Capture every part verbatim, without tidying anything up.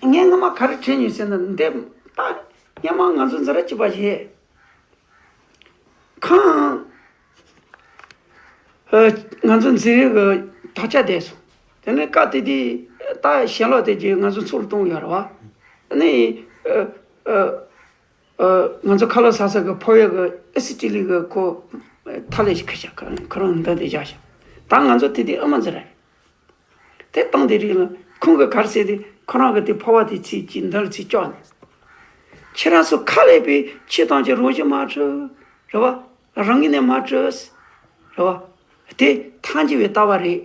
ངས་སྔ་མ་ག་རེ་དྲན་ཡོད་ཟེར་ན། འདི་ད་སྔོན་མ་ང་ཚོ་འཛིན་གྲྭ་གཅིག་པ་ཞིག་ཁང་། ཨ། ང་ཚོ་འཛིན་རིམ་གྱི་དག་ཆ་བསྡད་སོང་། དེ་ནས་སྐབས་དེ་དུས་ད་ཞལ་ལག་དེ་ཅིག་ང་ཚོ་ཚུར་གཏོང་ཡོད་རེད་བ། ཨ་ནི། ཨ། ཨ། ཨ། ང་ཚོ་ཁ་ལག་ཟ་ས་གི་ཕོ་བའི་གི་ཨེ་སི་ཊི་ལི་གི་ཁོ་ཐ་ལེ་ཞིག་ཁུར་བཞག་ཁོ་རང་འདི་འདི་བཞག་བཞག་ད་ང་ཚོ་དེ་དུས་ཨ་མ་འཛིན་རེད། དེ་བཏང་དེ་རིགས་ལ་ཁོང་གི་གར་ཟེར་དེ་ཁོ་རང་གི་དེ་ཕོ་བ་དེ་ཚིག་གཅིག་འདི་ལ་ཚིག་བཅག་ནས། ཁྱེད་རང་ཚོ་ཁ་ལས་པའི་ཆེ་ཐང་ཅིག་རང་བཞིན་མ་གྲུབ། རེད་བ། རང་ངོས་ནས་མ་གྲུབ། རེད་བ། དེ་ཐམས་ཅད་པའི་ལྟ་བ་རེད།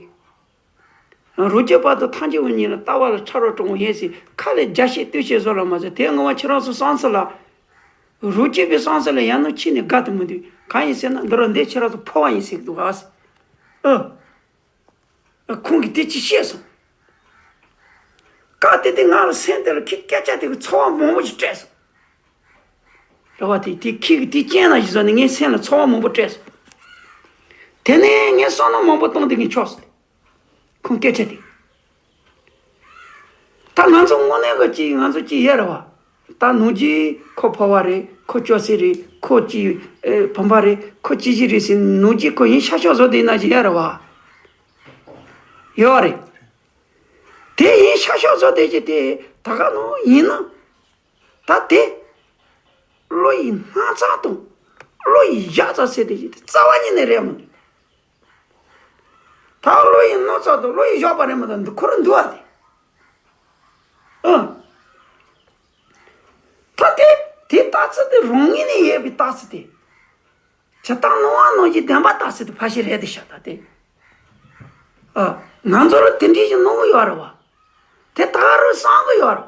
རང་རྒྱུད་པ་དང་ཐམས་ཅད་པའི་ཉིད་ལ་ལྟ་བ་ལ་ཕྲ་རགས་དྲུང་ཡིན་ཟེར་ཁ་ལས་བརྒྱ་བཤད་བདུན་བཤད་བཟོ་ལ་མ་ཟད། དེ་ངོ་མ་ཁྱེད་རང་ཚོ་བསམ་ཚུལ་ལ། རང་རྒྱུད་པའི་བསམ་ཚུལ་ལ་ཡང་ན་ཁྱེད་ནས་དགའ་དུ་མི་འདུག་གང་ཡིན་ཟེར་ན་འདི་རུ་འདི་ཁྱེད་རང་ཚོ་ཕོ་བ་ཡིན་ཟེར་གི་འདུག་ཨ། ཨ། ཁོང་གིས་དེ་ཅི་བཤད་སོང་། སྐབས་དེ་དུས་ང་ལ་སེམས་དེ་ལ་ཁྱི་སྐད་ཆ་དེ་གི་ཚོར་བ་མང་པོ་ཞིག་སྤྲད་སོང་། རེད་བ། དེ་དེ་ཁྱི་གི་དེ་སྐད་ན་ཞིག་བཟོ་ནས་ངའི་སེམས་ལ་ཚོར་བ་མང་པོ་སྤྲད་སོང་། དེ་ནས་ངས་བསམ་བློ་མང་པོ་བཏང་དེ་ངས་ཆོག་སོང་། ཁོང་སྐད་ཆ་དེ། ད་ང་ཚོ་དངོས་གནས་གི་ཅིག་ང་ཚོ་ཅིག་ཡོད་རེད་བ། ད་ནང་རྒྱུད་ཁོ་ཕོ་བ་རེད། ཁོ་ཅོག་ཙེ་རེད། ཁོ་ཅིག་ཨེ་བུམ་པ་རེད། ཁོ་ཅི་ཞིག་རེད་ཟེར་ནང་རྒྱུད་ཁོ་ཡིན་ཤག་ཤག་བཟོ་དེ་ན་ཅིག་ཡོད་རེད་བ། ཡོད་རེད། དེ་ཡིན་ཤག་ཤག་བཟོ་དེ་ཅི་དེ་ད་ག་ནང་ཡིན་ན། ད་དེ་བློ་ཡི་སྣང་ཚུལ་དང་བློ་ཡི་བཞག་ཚུལ་ཟེར་དེ་ཅི་དེ་རྩ་བ་ཉིད་ནས་རེད་མི་འདུག་ད་བློ་ཡི་སྣང་ཚུལ་དང་བློ་ཡི་བཞག་པ་རེད་མི་འདུག་འདི་ཁོ་རང་འདུག་བ་དེ། ཨ། ད་དེ་དེ་ལྟ་ཚུལ་དེ་རང་ངོས་ནས་ཡོད་པའི་ལྟ་ཚུལ་དེ། བྱེད་སྟངས་སྣང་བ་སྣང་བཞིན་བདེན་པ་ལྟ་ཚུལ་དེ་ཕལ་ཆེར་རེད་དེ་ཤག་ད་དེ། ཨ། ང་ཚོ་ལ་དེ་འདྲའི་ཞིག་སྣང་གི་ཡོད་རེད་བ། དེ་ད་རུང་བསམ་གི་ཡོད་རེད་བ།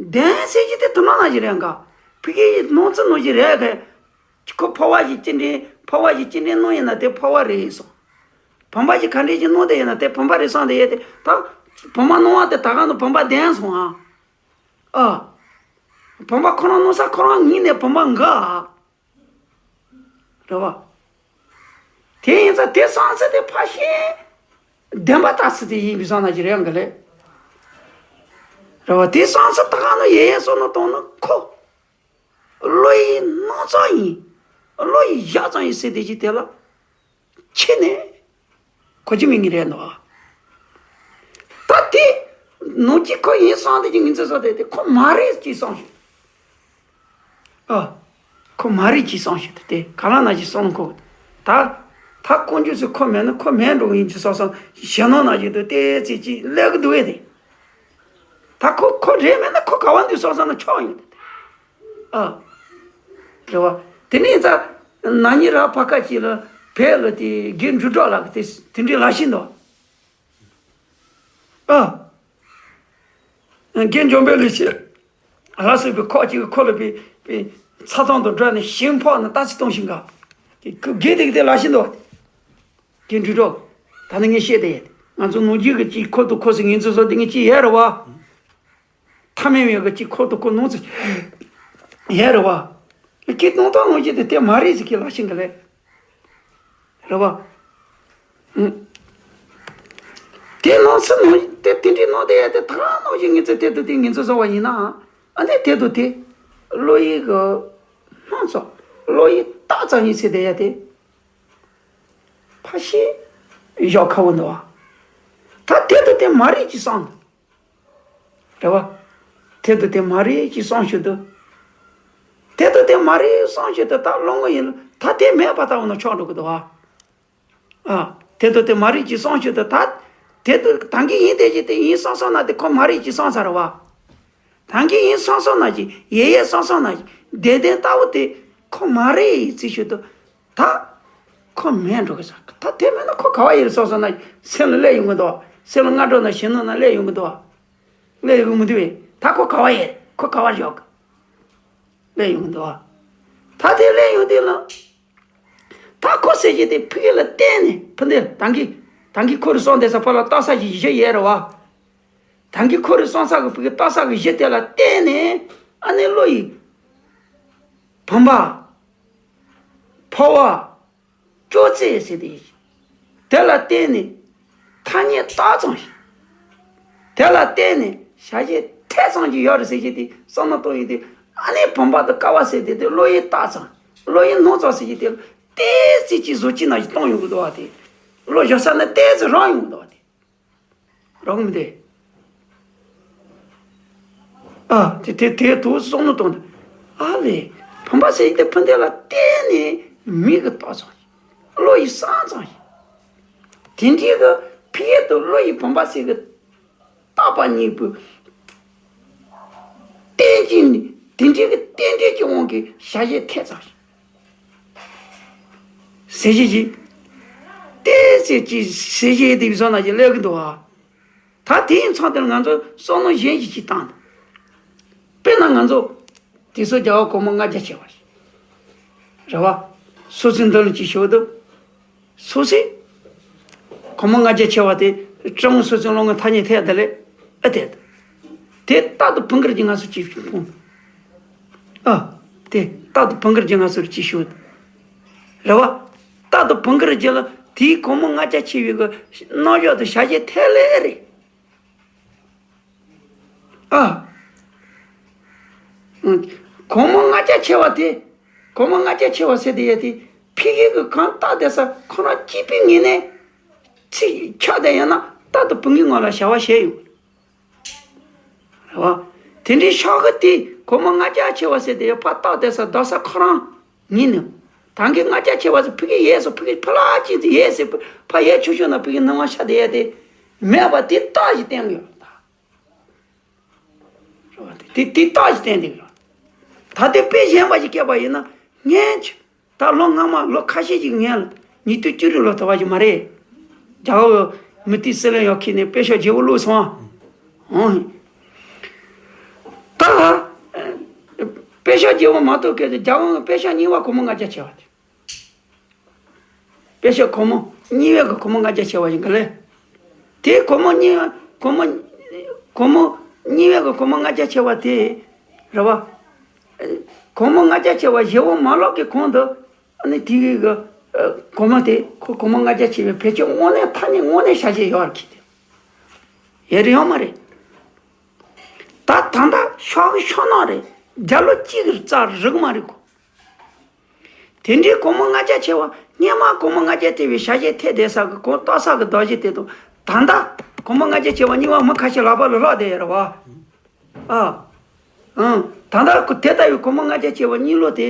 བདེན་ཟེར་གྱི་དེ་དུ་མ་ན་ཞིག་རེད་འགའ། ཕ་གི་ཡི་སྣང་ཚུལ་ནང་བཞིན་རེད་ག། ཁོ་ཕོ་བ་ཞིག་ཅི་འདྲའི་ཕོ་བ་ཞིག་ཅི་འདྲའི་སྣང་ཡིན་ན་དེ་ཕོ་བ་རེད་སོང་། བུམ་པ་ཞིག་ག་འདྲའི་ཞིག་སྣང་དེ་ཡིན་ན་དེ་བུམ་པ་རེད་བསམ་དེ་ཡོད་དེ་ད། བུམ་པ་སྣང་བ་དེ་ད་ག་ནང་བུམ་པ་བདེན་སོང་ཨ། ཨ། བུམ་པ་ཁོ་རང་སྣང་ས་ཁོ་རང་ངོས་ནས་བུམ་པ་འགའ། རེད་བ། དེ་ཡིན་ཙང་དེ་བསམ་ཚུལ་དེ་ཕལ་ཆེར་བདེན་པ་ལྟ་ཚུལ་དེ་ཡིན་པའི་བསམ་ན་ཅི་རེད་འགའ་ལས། རེད་བ། དེ་བསམ་ཚུལ་ད་ག་ནང་ཡེ་ཡེ་སོ་ནོ་གཏོང་ན་ཁོ། བློ་ཡི་སྣང་ཙམ་ཡིན། བློ་ཡི་བཞག་ཙམ་ཡིན་ཟེར་དེ་ཅི་དེ་ལ། ཁྱེད་ནས་གོ་རྒྱུ་མེད་ངེས་རེད་འདུག་ད་དེ་ནང་གི་ཁོ་ཡིན་བསམ་དེ་ཅི་ངེས་ཚོད་བཟོ་དེ་དེ་ཁོ་མ་རེད་ཅེས་བསམ་ཞིག་ཨ། ཁོ་མ་རེད་ཅེས་བསམ་ཞིག་དེ་ག་ལ་ན་ཅིག་བསམ་ཁོ། ད་ད་དཀོན་མཆོག་ཚོས་ཁོ་མེད་ན་ཁོ་མེད་འགྲོ་གི་ཡིན་ཅེས་བསམ་བསམ་ཞེ་ནང་ན་ཅིག་ཏུ་ཏེ་ཙི་ཅིག་སླེབས་གི་འདུག་ཨེ་དེ། ད་ཁོ་ཁོ་རེད་མེད་ན་ཁོ་ག་བ་འདུག་བསམ་བསམ་ན་ཆོག་ཡིན་དེ། ཨ། རེད་བ། དེ་ནས་ད་ན་ནིང་ར་ཕ་ཁ་ཅིག་ལ་བལ་ལ་དེ་རྒན་འབྲུག་གྲགས་ལགས་དེ་དེ་འདྲའི་ལབ་བཞིན་འདུག་ཨ། རྒན་འཇམ་དཔལ་ལས་བྱེད་ལ་སོགས་པའི་ཁོག་ཅིག་གི་ཁོ་ལ་པའི་པའི་ཚ་ཐང་དུ་འགྲོ་ནས་ཞིང་ཕོག་ནས་ལྟ་ཚིག་གཏོང་ཞིང་ག། དེ་ཁོ་རྒན་དེ་གི་དེ་ལབ་བཞིན་འདུག་རྒན་འབྲུག་གྲགས། ད་ནི་ངས་བཤད་དེ་ཡོད། ང་ཚོ་ནང་རྒྱུད་ཀྱི་ཅིག་ཁོ་དང་ཁོ་སི་ངེས་ཚོད་བཟོ་དེ་ངས་ཅིག་ཡོད་རེད་བ། ཐ་མལ་བའི་གི་ཅིག་ཁོ་དང་ཁོ་ནང་ཚོ་ཡོད་རེད་བ། ཁྱེད་གཏོང་སྟངས་ནང་བཞིན་དེ་དེ་མ་རེད་ཟེར་གི་ལབ་བཞིན་གི་ལས། རེད་བ། ཨུ། དེ་ནང་སེམས་ནང་དེ་དེ་འདྲའི་ནང་དེ་ཡ་དེ་ད་ནང་བཞིན་ངེས་ཚོད་དེ་དུ་དེ་ངེས་ཚོད་བཟོ་བ་ཡིན་ན། ཨ་ནི་དེ་དུ་དེ་བློ་ཡི་གི་སྣང་ཚོ་བློ་ཡི་རྟགས་ཙམ་ཡིན་ཚེ་དེ་ཡ་དེ་ཕ་ཤི་བཞག་ཁ་བོ་འདུག་བ། ད་དེ་དུ་དེ་མ་རེད་ཅེས་བསམ་འདུག་རེད་བ། དེ་དུ་དེ་མ་རེད་ཅེས་བསམ་ཞུ་འདུག་དེ་དུ་དེ་མ་རེད་བསམ་ཞུ་འདུག་ད་བློ་ངོ་ཡིན་ད་དེ་མེད་པ་ལྟ་བུ་ན་ཆོག་འགྲོ་གི་འདུག་བ། ཨ། དེ་དུ་དེ་མ་རེད་ཅེས་བསམ་ཞུ་འདུག་ད་དེ་དུ་ད་གིན་ཡིན་དེ་ཅི་དེ་ཡིན་བསམ་བསམ་ན་དེ་ཁོ་མ་རེད་ཅེས་བསམ་ཚར་བ། ད་གིན་ཡིན་བསམ་བསམ་ན་ཅི་ཡེ་ཡེ་བསམ་བསམ་ན་ཅི་བདེན་བདེན་ལྟ་བུ་དེ་ཁོ་མ་རེད་ཅེས་ཞུ་འདུག་ད་ཁོ་མེད་འགྲོ་གི་ས། ད་དེ་མེད་ན་ཁོ་ག་བ་ཡིན་བསམ་བསམ་ན་སེམས་ལ་སླེབས་ཡོང་གི་འདུག་སེམས་ལ་སྔ་དྲོ་ན་ཞེ་ནུ་ན་སླེབས་ཡོང་གི་འདུག་སླེབས་ཡོང་གི་མི་འདུག་བས། ད་ཁོ་ག་བ་ཡིན། ཁོ་ག་བར་བཞག་གི་སླེབས་ཡོང་གི་འདུག་ད་དེ་སླེབས་ཡོང་དུས་ལ། ད་ཁོ་ཟེར་གྱི་དེ་ཕ་གི་ལ་བརྟེན་ནས་ཕུ་འདི་ད་གིན་ད་གིན་ཁོ་རུ་སོང་དེ་ས་ཕ་ལ་ལྟ་ས་ཞིག་བཞི་ཡོད་རེད་བ། ད་གིན་ཁོ་རུ་སོང་ས་གི་ཕ་གི་ལྟ་ས་གི་བཞི་དེ་ལ་བརྟེན་ནས་ཨ་ནི་བློ་ཡི་བུམ་པ། ཕོ་བ། ཅོག་ཙེ་ཟེར་དེ་ཡིན། དེ་ལ་བརྟེན་ནས་ཐ་སྙད་བཏགས་ཙམ་ཞིག་དེ་ལ་བརྟེན་ནས་བྱ་བྱེད་ ཐེ་ཚོམ་གྱི་ཡོད་རེད་ཟེར་གྱི་དེ་བསམ་བློ་གཏོང་ཡིན་དེ། ཨ་ནི་བུམ་པ་དང་ཀ་བ་ཟེར་དེ་དེ་བློ་ཡི་རྟགས་ཙམ། བློ་ཡི་སྣང་ཙམ་ཟེར་གྱི་དེ་ཏོག་ཙམ་གྱི་བཟོ་བཅོས་ནང་བཞིན་གཏོང་ཡོང་གི་འདུག་བ། དེ་བློ་བཞག་ས་ནི་ཏོག་ཙམ་རང་ཡོང་གི་འདུག་བ། དེ་རང་མི་དེ། ཨ་དེ་དེ་དེ་དུ་བསམ་བློ་གཏོང་དུས། ཨ་ལས། བུམ་པ་ཟེར་གྱི་དེ་ཕུང་ལྡན་ལ་བརྟེན་ནས་མིག་གི་རྟགས་ཙམ་ཞིག། བློ་ཡི་བསམ་ཙམ་ཞིག། དེ་འདྲའི་གི་ཕི་ཡེ་དུ་བློ་ཡི་བུམ་པ་ཟེར་གི་རྟག་པ་གཉིས་པོ་རྟེན་ཅིང་། དེ་འདྲའི་གི་རྟེན་འབྲེལ་གྱི་དབང་གིས་བྱ་བྱེད་ཐེ་ཚོམ་ཞིག། ཟེར་གྱི་ཅིག། ཏོག་ཙམ་ཅིག་ཟེར་གྱི་དེ་བཟོ་ན་ཅིག་སླེབས་ཀྱི་འདུག་ཨ། ད་དེ་ཡི་མཚམས་དེར་ང་ཚོ་བསམ་བློ་གཞན་ཞིག་ཅིག་བཏང་དང་། དཔེར་ན་ང་ཚོ་དེ་ཚོ་རྒྱལ་བ་གོང་མ་ལྔ་བརྒྱ་ཆེ་བ་ཞིག་རེད་བ། སོ་སོའི་མདུན་ལ་ཅིག་ཞུགས་དུས། སོ་སོའི་གོང་མ་ལྔ་བརྒྱ་ཆེ་བ་དེ་སྤྲང་བོ་སོ་སོའི་བློ་ངན་ཐ་སྙད་ཐད་དེ་ལས་ཨེ་ཐད་དུ། དེ་རྟག་ཏུ་བུང་གི་རྒྱུ་ང་ཚོ་ཅིག་ཕུང་། ཨ། དེ་རྟག་ཏུ་བུང་གི་རྒྱུ་ང་ཚོར་ཅིག་ཞུགས། རེད་བ། རྟག་ཏུ་བུང་གི་རྒྱུ་ལ་དེའི་གོང་མ་ལྔ་བརྒྱ་ཆེ་བའི་གི་རྣམ་གཞག་ཏུ་བྱ་བྱེད་ཐད་ལས་རེད། ཨ། གོང་མ་ལྔ་བརྒྱ་ཆེ་བ་དེ། གོང་མ་ལྔ་བརྒྱ་ཆེ་བ་ཟེར་དེ་ཡ་དེ། ཕི་གི་གི་གང་རྟགས་དེ་ས་ཁོ་རང་སྐྱེས་པའི་ངོས་ནས་ཚིག་ཆགས་བསྡད་ཡོད་ན་རྟག་ཏུ་བུང་གི་ངོ་ལ་བྱ་བ་བྱས་ཡོད། རེད་བ། དེ་འདྲའི་ཤོག་གུ་དེ་གོང་མ་ལྔ་བརྒྱ་ཆེ་བ་ཟེར་དེ་ཡ་ཕར་རྟགས་དེ་ས་རྡོ་ས་ཁོ་རང་ངོས་ནས། ད་གིན་ལྔ་བརྒྱ་ཆེ་བ་ཟེར་ཕི་གི་ཡས་སོ་ཕི་གི་ཕ་ལ་ཅི་ཟེར་ཡས་ཟེར་ཕ་ཡས་ཆུ་ཆུ་ན་ཕི་གི་སྣང་བ་ཤར་དེ་ཡ་དེ་མེད་པ་དེ་རྟགས་ཞིག་བསྟན་གི་ཡོད་ད། དེ་དེ་རྟགས་ཅིག་བསྟན་འདུག་ལ། ད་དེ་དཔེ་གཞན་པ་ཞིག་བཀལ་བ་ཡིན་ན། སྔན་ཆད་ད་ལོ་སྔ་མ་ལོ་ཁ་ཤས་ཤིག་སྔན་ལ་ཉིས་སྟོང་བཅུ་དྲུག་ལོ་ཐོབ་པ་ཞིག་མ་རེད། རྒྱ་གར་མུ་སྟེགས་སྲིད་བློན་ཡོད་ཁྱེད་ནས་དཔེ་ཤོག་བརྗེ་པོ་བླུགས་སོང་། ཨང་། ད་དཔེ་ཤོག་བརྗེ་པོ་མ་གཏོགས་སྐད་དུ་རྒྱ་གར་གི་དཔེ་ཤོག་རྙིང་བ་གོང་མ་ལྔ་བརྒྱ་ཆེ་བ་དེ། དཔེ་ཤོག་གོང་མ་རྙིང་བའི་གི་གོང་མ་ལྔ་བརྒྱ་ཆེ་བ་ཡིན་ག་ལེ། དེ་གོང་མ་རྙིང་གོང་མ་གོང་མ་རྙིང་བའི་གི་གོང་མ་ལྔ་བརྒྱ་ཆེ་བ་དེ་རེད་བ། གོང་མ་ལྔ་བརྒྱ་ཆེ་བ་ཞེ་བོ་མ་ལོག་གི་གོང་དུ། ཨ་ནི་དེ་གི་གི་གོང་མ་དེ་ཁོ་གོང་མ་ལྔ་བརྒྱ་ཆེ་བའི་བེད་སྤྱོད་དངོས་གནས་ཐ་སྙད་དངོས་གནས་བྱ་བྱེད་ཡོད་རེད་ཁྱེད་དེ། ཡོད་རེད་ཡོད་མ་རེད། ད་ད་ལྟ་ཤོག་གི་ཤོག་ནང་རེད། རྒྱ་ལོ་གཅིག་གི་རྩ་རིག་མ་རིག་གོ། དེ་འདྲའི་གོང་མ་ལྔ་བརྒྱ་ཆེ་བ་སྔོན་མ་གོང་མ་ལྔ་བརྒྱ་ཆེ་བའི་བྱ་བྱེད་ཐད་བསྡད་ས་གི་གོང་ལྟ་ས་གི་རྡོ་རྗེ་དེ་དང་ད་ལྟ་གོང་མ་ལྔ་བརྒྱ་ཆེ་བ་རྙིང་བ་མི་ཁ་ཤས་ལག་པ་ལ་ལྷག་བསྡད་ཡོད་རེད་བ། ཨ། ཨང་། ད་ལྟ་ཁོ་དེ་ལྟ་བུའི་གོང་མ་ལྔ་བརྒྱ་ཆེ་བ་རྙིང་ལོ་དེ།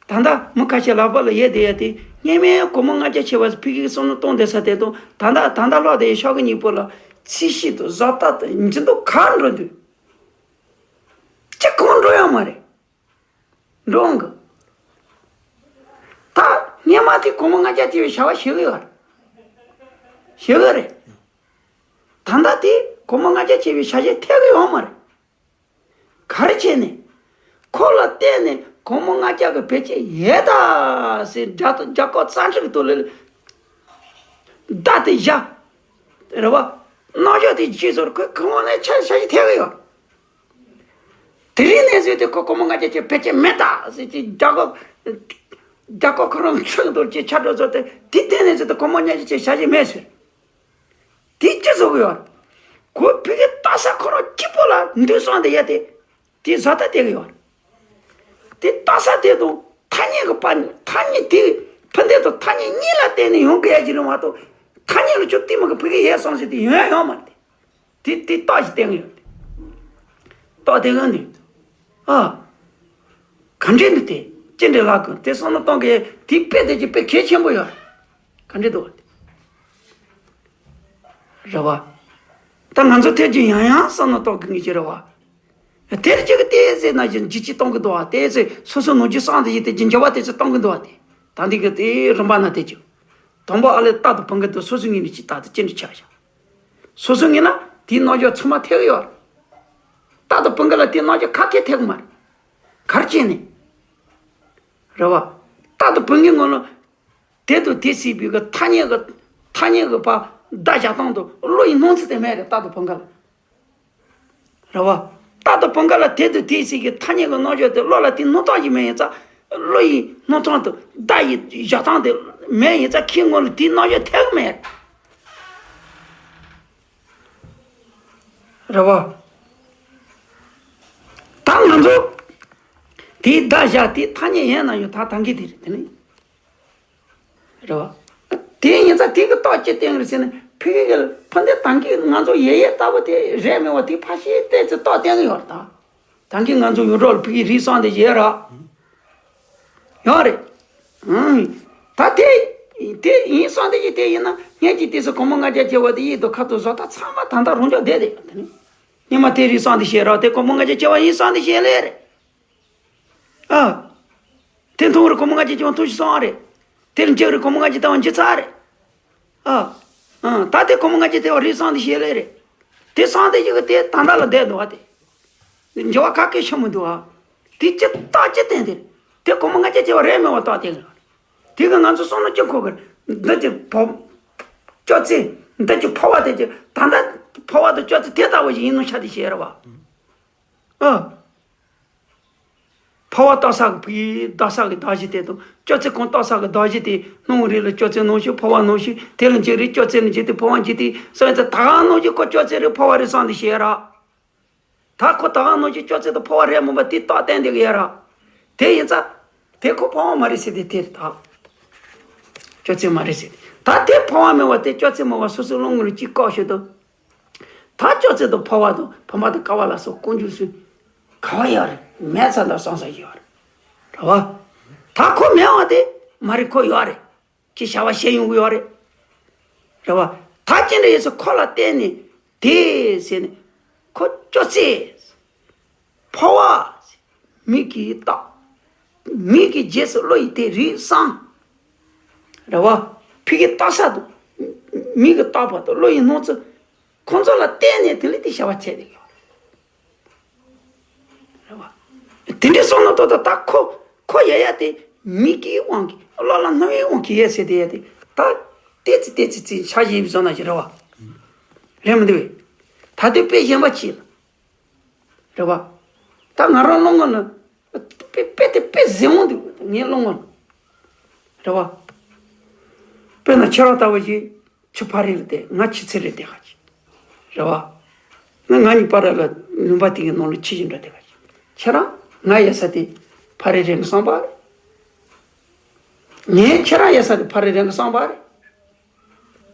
ད་ལྟ་མི་ཁ་ཤས་ལག་པ་ལ་ཡོད་བསྡད་ཡ་དེ་སྔོན་མའི་གོང་མ་ལྔ་བརྒྱ་ཆེ་བ་ཕ་གིའི་བསམ་བློ་གཏོང་བསྡད་ས་དེ་དང་ད་ལྟ་ད་ལྟ་ལྷག་བསྡད་ཡའི་ཤོག་གུ་གཉིས་པོ་ལ་ཚད་གཞི་དང་བཟོ་ལྟ་དང་འགྱུར་ལྡོག་ག་འགྲོ་འདུག་ཅི་གང་འགྲོ་ཡོད་མ་རེད། འགྲོ་འོང་གི། ད་སྔོན་མ་དེ་གོང་མ་ལྔ་བརྒྱ་ཆེ་བའི་བྱ་བ་བྱེད་གི་ཡོད་རེད། བྱེད་གི་རེད། ད་ལྟ་དེ་གོང་མ་ལྔ་བརྒྱ་ཆེ་བའི་བྱ་བྱེད་ཐད་གི་ཡོད་མ་རེད། ག་རེ་བྱས་ནས། ཁོ་ལ་བརྟེན་ནས་གོང་མ་ལྔ་བརྒྱ་གི་བེད་སྤྱོད་ཡོད་ད་ཟེར་རྒྱ་རྒྱ་ཁོག་རྩ་འཁྲུག་གི་ཐོག་ལ་བརྡ་དེ་བཞག་རེད་བ། རྣམ་གཞག་དེ་རྗེས་སོར་ཁོས་ཁོ་ངོ་ནས་ཆ་ཆ་ཞིག་ཐེག་གི་ཡོད། དེ་རིང་ནས་བཟུང་སྟེ་ཁོ་གོང་མ་ལྔ་བརྒྱ་ཆེ་བེད་སྤྱོད་མེད་ད་ཟེར་གྱི་རྒྱ་ཁོག་རྒྱ་ཁོག་ཁོ་རང་འཁྲུག་འདུག་ཅེས་ཆ་འགྲོ་ཚོ་དེ་དེ་དེ་ནས་བཟུང་སྟེ་གོང་མ་ལྔ་བརྒྱ་ཆེ་བྱ་ཞིག་མེད་ཟེར། དེ་ཅི་བཟོ་གི་ཡོད། ཁོ་ཕ་གི་ལྟ་ས་ཁོ་རང་གཅིག་པོ་ལ་འདུས་སོང་དེ་ཡ་དེ། དེ་བཟོ་ལྟ་དེ་གི་ཡོད། དེ་ལྟ་ས་དེ་དང་ཐ་སྙད་གི་པ་ཐ་སྙད་དེ་ཕན་བདེ་དང་ཐ་སྙད་གཉིས་ལ་བརྟེན་ནས་ཡོང་གི་ཡ་གི་རེད་མ་གཏོགས་ཐ་སྙད་ལ་ཆུ་གཏིང་མ་གི་ཕ་གི་ཡས་སོང་ཟེར་དེ་ཡོང་ཡ་ཡོད་མ་རེད། དེ་དེ་རྟགས་ཤིག་བསྟན་གི་ཡོད། རྟགས་དེ་གི་འདུག་ཨ། ག་འདྲས་འདུག་དེ་ཅི་འདྲས་ལགས་གི་དེ་བསམ་བློ་གཏོང་གི་དེ་དཔེ་དེ་ཅི་དཔེ་གལ་ཆེན་པོ་ཡོད། ག་འདྲས་འདུག་རེད་བ། ད་ང་ཚོ་ཐད་ཀྱི་ཡང་ཡང་བསམ་བློ་གཏོང་གི་ངེས་ཀྱི་རེད་བ། དེར་ཅིག་གི་དེ་ཟེར་ན་ཅི་འཇིགས་སྐྱིད་གཏོང་གི་འདུག་བ་དེ་ཟེར་སོ་སོ་ནོར་གྱི་སང་དེ་ཡིན་དེ་ཅི་འགྱུར་བ་དེ་ཚོ་གཏོང་གི་འདུག་བ་དེ། ད་འདི་གི་དེ་རིམ་པ་ན་དེ་ཅི། དང་པོ་ཨ་ལས་རྟག་ཏུ་བུང་གི་འདུག་སོ་སོ་ངོས་ནས་ཅི་རྟག་ཏུ་ཅི་འདྲ་ཆགས་བཞག་སོ་སོ་ངོས་ན་དེའི་རྣམ་གཞག་ཚང་མ་ཐེག་ཡོད། རྟག་ཏུ་བུང་གི་ལ་དེའི་རྣམ་གཞག་ཁ་ཐེག་ཐེག་མ་རེད། གར་བྱས་ནས། རེད་བ། རྟག་ཏུ་བུང་གི་ངོ་ལ། དེ་དང་དེ་སྲིད་པའི་གི་ཐ་སྙད་གི་ཐ་སྙད་གི་པ་བརྡ་བཞག་སྟངས་དང་བློ་ཡི་སྣང་ཚུལ་དེ་མེད་རེད་རྟག་ཏུ་བུང་གི་ལ། རེད་བ། རྟག་ཏུ་བུང་གི་ལ་དེ་དང་དེ་སྲིད་ཀྱི་ཐ་སྙད་ཀྱི་རྣམ་གཞག་དེ་བློ་ལ་དེ་སྣང་སྟངས་ཀྱི་མེད་ཡིན་ཙང་བློ་ཡི་སྣང་སྟངས་དང་བརྡ་ཡི་བཞག་སྟངས་དེ་མེད་ཡིན་ཙང་ཁྱེད་ངོ་ལ་དེའི་རྣམ་གཞག་ཐེག་མེད། རེད་བ། ང་ཚོ་དེའི་བརྡ་བཞག་དེའི་ཐ་སྙད་ཡན་ན་ཡོད། ད་ད་གི་དེ་རེད། དེ་ནི་རེད་བ། དེ་ཡིན་ཙང་དེ་གི་རྟགས་ཅི་བསྟན་རེད་ཟེར་ན། ཕ་གི་གི་ཕ་འདི་ད་གི་ང་ཚོ་ཡེ་ཡེ་ལྟ་བུ་དེ་རེད་མེད་པ་དེ་ཕ་ཤེས་ཏེ་ཙི་རྟགས་བསྟན་གི་ཡོད་རེད། ད་ད་གི་ང་ཚོ་ཡུལ་གྲོགས་ལ་ཕ་གི་རིགས་གསུམ་དེ་ཡོད་ར། ཡོད་རེད། ཨང་། ད་དེ་དེ་ཡིན་གསུམ་དེ་ཡིན། དེ་ཡིན་ན་སྔོན་གྱི་དུས་སུ་གོང་མ་ལྔ་བརྒྱ་བྱེ་བ་དེ་ཡིད་དུ་ཁ་དུ་བཟོ། ད་ཚང་མ་ད་ལྟ་རང་ཕྱོགས་བསྡད་དེ་ཡོད། དེ་ནི་སྔོན་མ་དེ་རིགས་གསུམ་དེ་བཤད་ར། དེ་གོང་མ་ལྔ་བརྒྱ་བྱེ་བ་ཡིན་གསུམ་དེ་བཤད་ལེ་རེད། ཨ། དེ་མཐོང་རེད། གོང་མ་ལྔ་བརྒྱ་བྱེ་བ་མཐོང་ཞིག་སོང་རེད། དེ་ལ་འཇིགས་རེད། གོང་མ་ལྔ་བརྒྱ་བྱེ་བ་འཇིགས་ཚར་རེད། ཨ། ཨ། ད་དེ་གོང་མ་ལྔ་བརྒྱ་བྱེ་བ་རིགས་གསུམ་དེ་བཤད་ལེ་རེད། དེ་གསུམ་དེ་ཡི་གེ་དེ་ད་ལྟ་ལ་བསྡད་འདུག་བ། དེ་འགྱུར་བ་ག་གེ་ཕྱིན་མི་འདུག་བ། དེ་ཅི་རྟགས་ཅི་བསྟན་དེ་རེད། དེ་གོང་མ་ལྔ་བརྒྱ་བྱེ་བ་རེད་མེད་པ་རྟགས་བསྟན་གི་རེད། དེ་གི་ང་ཚོ་བསམ་བློ་ཅི་འཁོར་གི་རེད། འདི་ཅི་བ། སྐྱོ་ཚེ་འདི་ཅི་ཕོ་བ་དེ་ཅི་ད་ལྟ་ཕོ་བ་དང་སྐྱོ་ཚེ་དེ་ལྟ་བུ་ཞིག་ཡིན་ནོ་ཆ་དེ་བཤད་རེད་བ། ཨ། ཕོ་བ་རྟག་ས་གི་ཕ་གི་རྟག་ས་གི་གདགས་གཞི་དེ་དང་། སྐྱོ་ཚེ་གང་རྟག་ས་གི་གདགས་གཞི་དེ། སྣང་བ་རིག་ལ་སྐྱོ་ཚེ་སྣང་ཞིང་ཕོ་བ་སྣང་ཞིང་། དེ་ལ་འཇིགས་རེད། སྐྱོ་ཚེ་ལ་འཇིགས་ཏེ་ཕོ་བ་འཇིགས་ཏེ་སོང་ཙང་ད་ག་སྣང་ཞིང་ཁོ་སྐྱོ་ཚེ་རེད། ཕོ་བ་རེད་བསམ་དེ་བཤད་ར། ད་ཁོ་ད་ག་སྣང་ཞིང་སྐྱོ་ཚེ་དང་ཕོ་བ་རེད་མོ་པ་དེ་རྟགས་བསྟན་དེ་གི་ཡ་ར། དེ་ཡིན་ཙང་དེ་ཁོ་ཕོ་བ་མ་རེད་ཟེར་དེ་དེ་རེད་ད། སྐྱོ་ཚེ་མ་རེད་ཟེར་དེ། ད་དེ་ཕོ་བ་མེད་པ་དེ་སྐྱོ་ཚེ་མ་བ་སོ་སོའི་བློ་ངོར་གཅིག་བཀག་ཞོར་དུ། ད་སྐྱོ་ཚེ་དང་ཕོ་བ་དང་བུམ་པ་དང་ཀ་བ་ལ་སོགས་ཀུན་འབྱུང་སུ་ག་བ་ཡོད་རེད། མེད་ཙང་ད་སོང་ས་ཡོད་རེད། རེད་བ། ད་ཁོ་མེད་པ་དེ་མ་རེད། ཁོ་ཡོད་རེད། ཅི་བྱ་བ་བྱེད་ཡོང་གི་ཡོད་རེད། རེད་བ། ད་ཅི་འདྲ་ཡིན་ཟེར་ཁོ་ལ་བལྟས་ནས་དེ་ཟེར་ནས་ཁོ་སྐྱོ་ཚེ། ཕོ་བ། མིག་གིས་བལྟ། མིག་གི་རྗེས་སུ་བློ་ཡིས་དེ་རིགས་གསུམ། རེད་བ། ཕ་གི་རྟག་ས་དང་། མིག་གིས་བལྟ་བ་དང་བློ་ཡིས་སྣང་ཚུལ། ཁོང་ཚོ་ལ་བརྟེན་ནས་དེ་ལས་དེ་བྱ་བ་བྱས་ཏེ་ཡོད་རེད་བ། དེ་འདྲའི་བསམ་བློ་ཏོག་ཏོག་ད་ཁོ་ཁོ་ཡ་ཡ་དེ་མིག་གི་དབང་གིས་བློ་ལ་སྣང་བའི་དབང་གིས་ཡ་ཟེར་དེ་ཡ་དེ་ད་ཏེ་ཙི་ཏེ་ཙི་ཙི་ཆ་ཞིག་བཟོ་ན་ཞིག་རེད་བ། རེད་མི་འདུག་བས། ད་དེ་དཔེ་གཞན་པ་ཅིག་ལ། རེད་བ། ད་ང་རང་བློ་ངོར་ལ་དཔེ་དཔེ་དེ་དཔེ་གཟིགས་འོང་འདུག་ངའི་བློ་ངོར་ལ། རེད་བ། དཔེར་ན་ཁྱེད་རང་ལྟ་བུ་ཞིག་ཁྱི་ཕ་རི་ལ་བསྡད། ང་ཁྱི་ཚེ་རི་བསྡད་ག་ཅིག་རེད་བ། ང་ང་གཉིས་བར་ལ་ལུང་པ་དེ་གི་ནང་ལ་ཁྱི་ཞིག་འདྲ་བསྡད་ག་ཅིག་ཁྱེད་རང་ང་ཡ་ས་དེ་ཕ་རི་རེད་ནི་བསམ་པ་རེད། ངས་ཁྱེད་རང་ཡ་ས་དེ་ཕ་རི་རེད་ནི་བསམ་པ་རེད།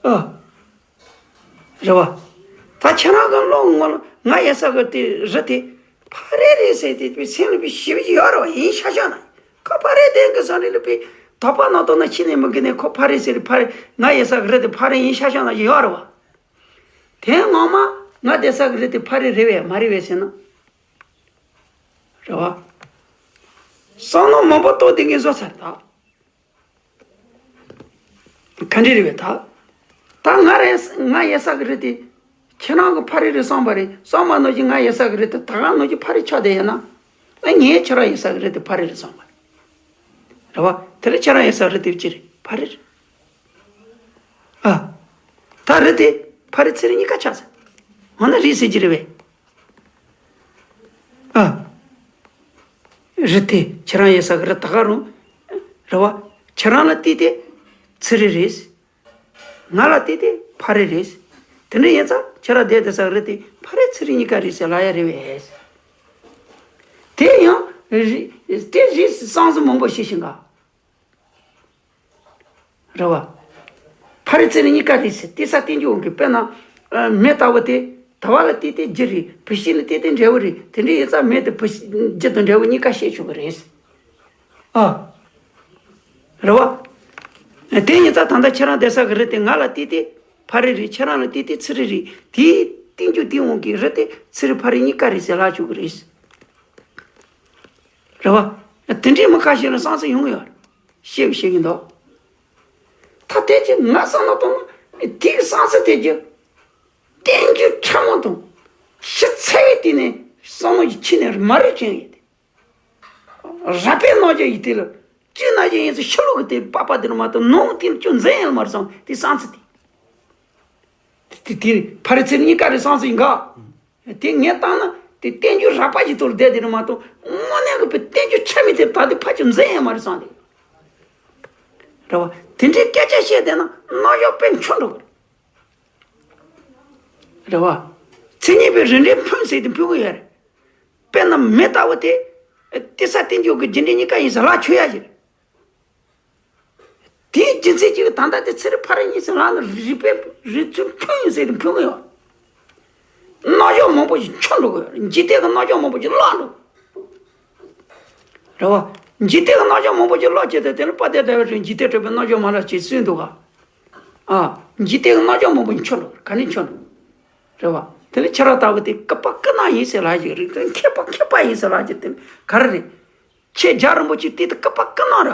ཨ། རེད་བ། ད་ཁྱེད་རང་གི་བློ་ངོར་ང་ཡ་ས་གི་དེ་རི་དེ་ཕ་རི་རེད་ཟེར་དེ་པའི་སེམས་ལ་པའི་ཞིབ་ཀྱི་ཡོད་རེད་བ། ཡིན་ཤ་ཤ་ན་ཁོ་ཕ་རི་དེ་གི་ས་རི་ལ་པའི་དོགས་པ་ནང་དོགས་ན་ཕྱི་ནས་མི་དགོས་ནས་ཁོ་ཕ་རི་ཟེར་ཕ་རི་ང་ཡ་ས་གི་རི་དེ་ཕ་རི་ཡིན་ཤ་ཤ་ན་ཡོད་རེད་བ། དེ་ངོ་མ་ང་བསྡད་ས་གི་རི་དེ་ཕ་རི་རེད་བས་མ་རེད་བས་ཟེར་ན། རེད་བ། བསམ་བློ་མང་པོ་གཏོང་དེ་ངས་བཟོ་ཚར་ད། ག་འདྲ་རེད་བས་ད། ད་ང་རེ་ང་ཡ་ས་གི་རི་དེ་ཁྱེད་རང་གི་ཕ་རི་རེད་བསམ་པ་རེད། བསམ་པ་ནང་བཞིན་ང་ཡ་ས་གི་རི་དེ་ད་ག་ནང་བཞིན་ཕ་རི་ཆགས་བསྡད་ཡོད་ན། ཨ་ངས་ཁྱེད་རང་ཡ་ས་གི་རི་དེ་ཕ་རི་རེད་བསམ་པ་རེད། རེད་བ། དེ་ལས་ཁྱེད་རང་ཡ་ས་རི་དེ་ཅི་རེད། ཕ་རི་རེད། ཨ། ད་རི་དེ་ཕ་རི་ཚེ་རི་གཉིས་ཀ་ཆགས་ཟེར། འོ་ན་རི་ཟེར་གྱི་རེད་བས། ཨ། རི་དེ་ཁྱེད་རང་ཡ་ས་གི་རི་ད་ག་རུང་། རེད་བ། ཁྱེད་རང་ལ་བལྟས་ཏེ་ཚེ་རི་རེད། ང་ལ་བལྟས་ཏེ་ཕ་རི་རེད། དེ་འདྲ་ཡིན་ཙང་ཁྱེད་རང་བསྡད་དེ་ས་གི་རི་དེ་ཕ་རི་ཚེ་རི་གཉིས་ཀ་རེད་ཟེར་ལབ་ཡ་རེད་བས། དེ་ཡང་རི་དེ་རི་བསམ་ཚུལ་མང་པོ་ཤེས་ཤིང་ག་རེད་བ། ཕ་རི་ཚེ་རི་གཉིས་ཀ་རེད་ཟེར་དེ་ས་བསྟན་རྒྱུ་འོང་གི། དཔེར་ན། ཨ། མེ་ལྟ་བུ་དེ་དལ་བ་ལ་བལྟས་ཏེ་རྒྱུ་རེད། བུད་ཤིང་ལ་བལྟས་ཏེ་འབྲས་བུ་རེད། དེ་འདྲ་ཡིན་ཙང་མེ་དེ་བུད་ཤིང་རྒྱུ་དང་འབྲས་བུ་གཉིས་ཀ་བཤད་ཆོག་གི་རེད། ཨ། རེད་བ། དེ་ཡིན་ཙང་ད་ལྟ་ཁྱེད་རང་བསྡད་ས་གི་རི་དེ་ང་ལ་བལྟས་ཏེ་ཕ་རི་རེད། ཁྱེད་རང་ལ་བལྟས་ཏེ་ཚེ་རི་རེད། དེའི་བསྟན་རྒྱུ་དེ་འོང་གི་རི་དེ་ཚེ་རི་ཕ་རི་གཉིས་ཀ་རེད་ཟེར་ལབ་ཆོག་གི་རེད། རེད་བ། དེ་འདྲའི་མི་ཁ་ཤས་ལ་བསམ་ཚུལ་ཡོང་གི་ཡོད་རེད། བཤད་བཤད་གི་འདུག་ད་དེ་ཅི་ང་བསམ་བློ་གཏོང་ན་དེའི་བསམ་ཚུལ་དེ་ཀྱི་བསྟན་རྒྱུ་ཕྲ་མོ་དང་ཕྱི་ཚེ་བའི་དུས་ནས་བསམ་བློ་ཡི་ཆི་ནས་མ་རེད་ཅན་ཡིན་ཏེ། ར་པའི་རྣམ་འགྱུར་ཡི་དེ་ལ་ཅི་ན་ཅི་ཡིན་ཚེ་ཕྱི་ལོགས་ཀྱི་དེ་པགས་པ་དེ་ལ་མ་གཏོགས་ནང་དེ་ལ་ཅུང་འཛིན་ཡང་མ་རེད་བསམ་དེ་བསམ་ཚུལ་དེ། དེ་དེ་ཕ་རི་ཚེ་རི་གཉིས་ཀ་རེད་བསམ་ཚུལ་ཡིན་ག་དེ་ངས་བཏང་ན་དེ་བསྟན་རྒྱུ་ར་པ་ཞིག་ཐོག་ལ་བསྡད་དེ་རེད་མ་གཏོགས་དངོས་གནས་ཀྱི་བསྟན་རྒྱུ་ཆ་མི་དེ་ད་དེ་ཕ་ཆུ་འཛིན་ཡང་མ་རེད་བསམ་དེ། རེད་བ། དེ་འདྲའི་སྐད་ཆ་བཤད་བསྡད་ན་རྣམ་གཞག་དཔེ་འཁྱོག་འགྲོ་གི་རེད། རེད་བ། མཚན་ཉིད་པའི་རིགས་འགྲེ་ཕུན་ཟེར་དེ་ཕུལ་གི་ཡོད་རེད། དཔེར་ན་མེ་ལྟ་བུ་དེ། ཏི་ས་ཏི་འཇོག་གི་རྒྱུ་འབྲས་གཉིས་ཀ་ཡིན་ཟེར་ལ་ཆོས་ཡ་ཞིག་རེད། དེའི་རྒྱུ་མཚན་གཅིག་གིས་ད་ལྟ་དེ་ཚེ་རིང་ཕ་རོལ་གཉིས་སུ་ལངས་ནས་རིག་པའི་རིག་ཚུལ་ཕུང་ཡིན་ཟེར་ཏེ་ཕུང་གི་ཡོད། རྣམ་འཇོག་མང་པོ་ཞིག་འཆོར་འགྲོ་གི་ཡོད་རེད། འཇིག་རྟེན་གྱི་རྣམ་འཇོག་མང་པོ་ཞིག་བརླག་འགྲོ། རེད་བ། འཇིག་རྟེན་གྱི་རྣམ་འཇོག་མང་པོ་ཞིག་བརླག་བྱས་ཏེ་དེ་ནི་དཔལ་ལྡན་ཟླ་བའི་གྲོགས་འཇིག་རྟེན་གྲོལ་བའི་རྣམ་འཇོག་མ་ལགས་ཅེས་གསུངས་འདུག་ག་ཨ། འཇིག་རྟེན་གྱི་རྣམ་འཇོག་མང་པོ་ཞིག་འཆོར་འགྲོ་ག་ནས་འཆོར་འགྲོ། རེད་བ། དེ་ནི་ཁྱེད་རང་ལྟ་བུ་དེ་སྐུད་པ་སྐུད་ནག་ཡིན་ཟེར་ལ་ཞིག་རེད། དེ་མཁས་པ་མཁས་པ་ཡིན་ཟེར་ལ་ཞིག་དེ་ནི་ག་རེ་རེད། ཁྱེད་རྒྱལ་བ་རིན་པོ་ཆེ་དེ་དེ་སྐུད་པ་སྐུད་ནག་ར།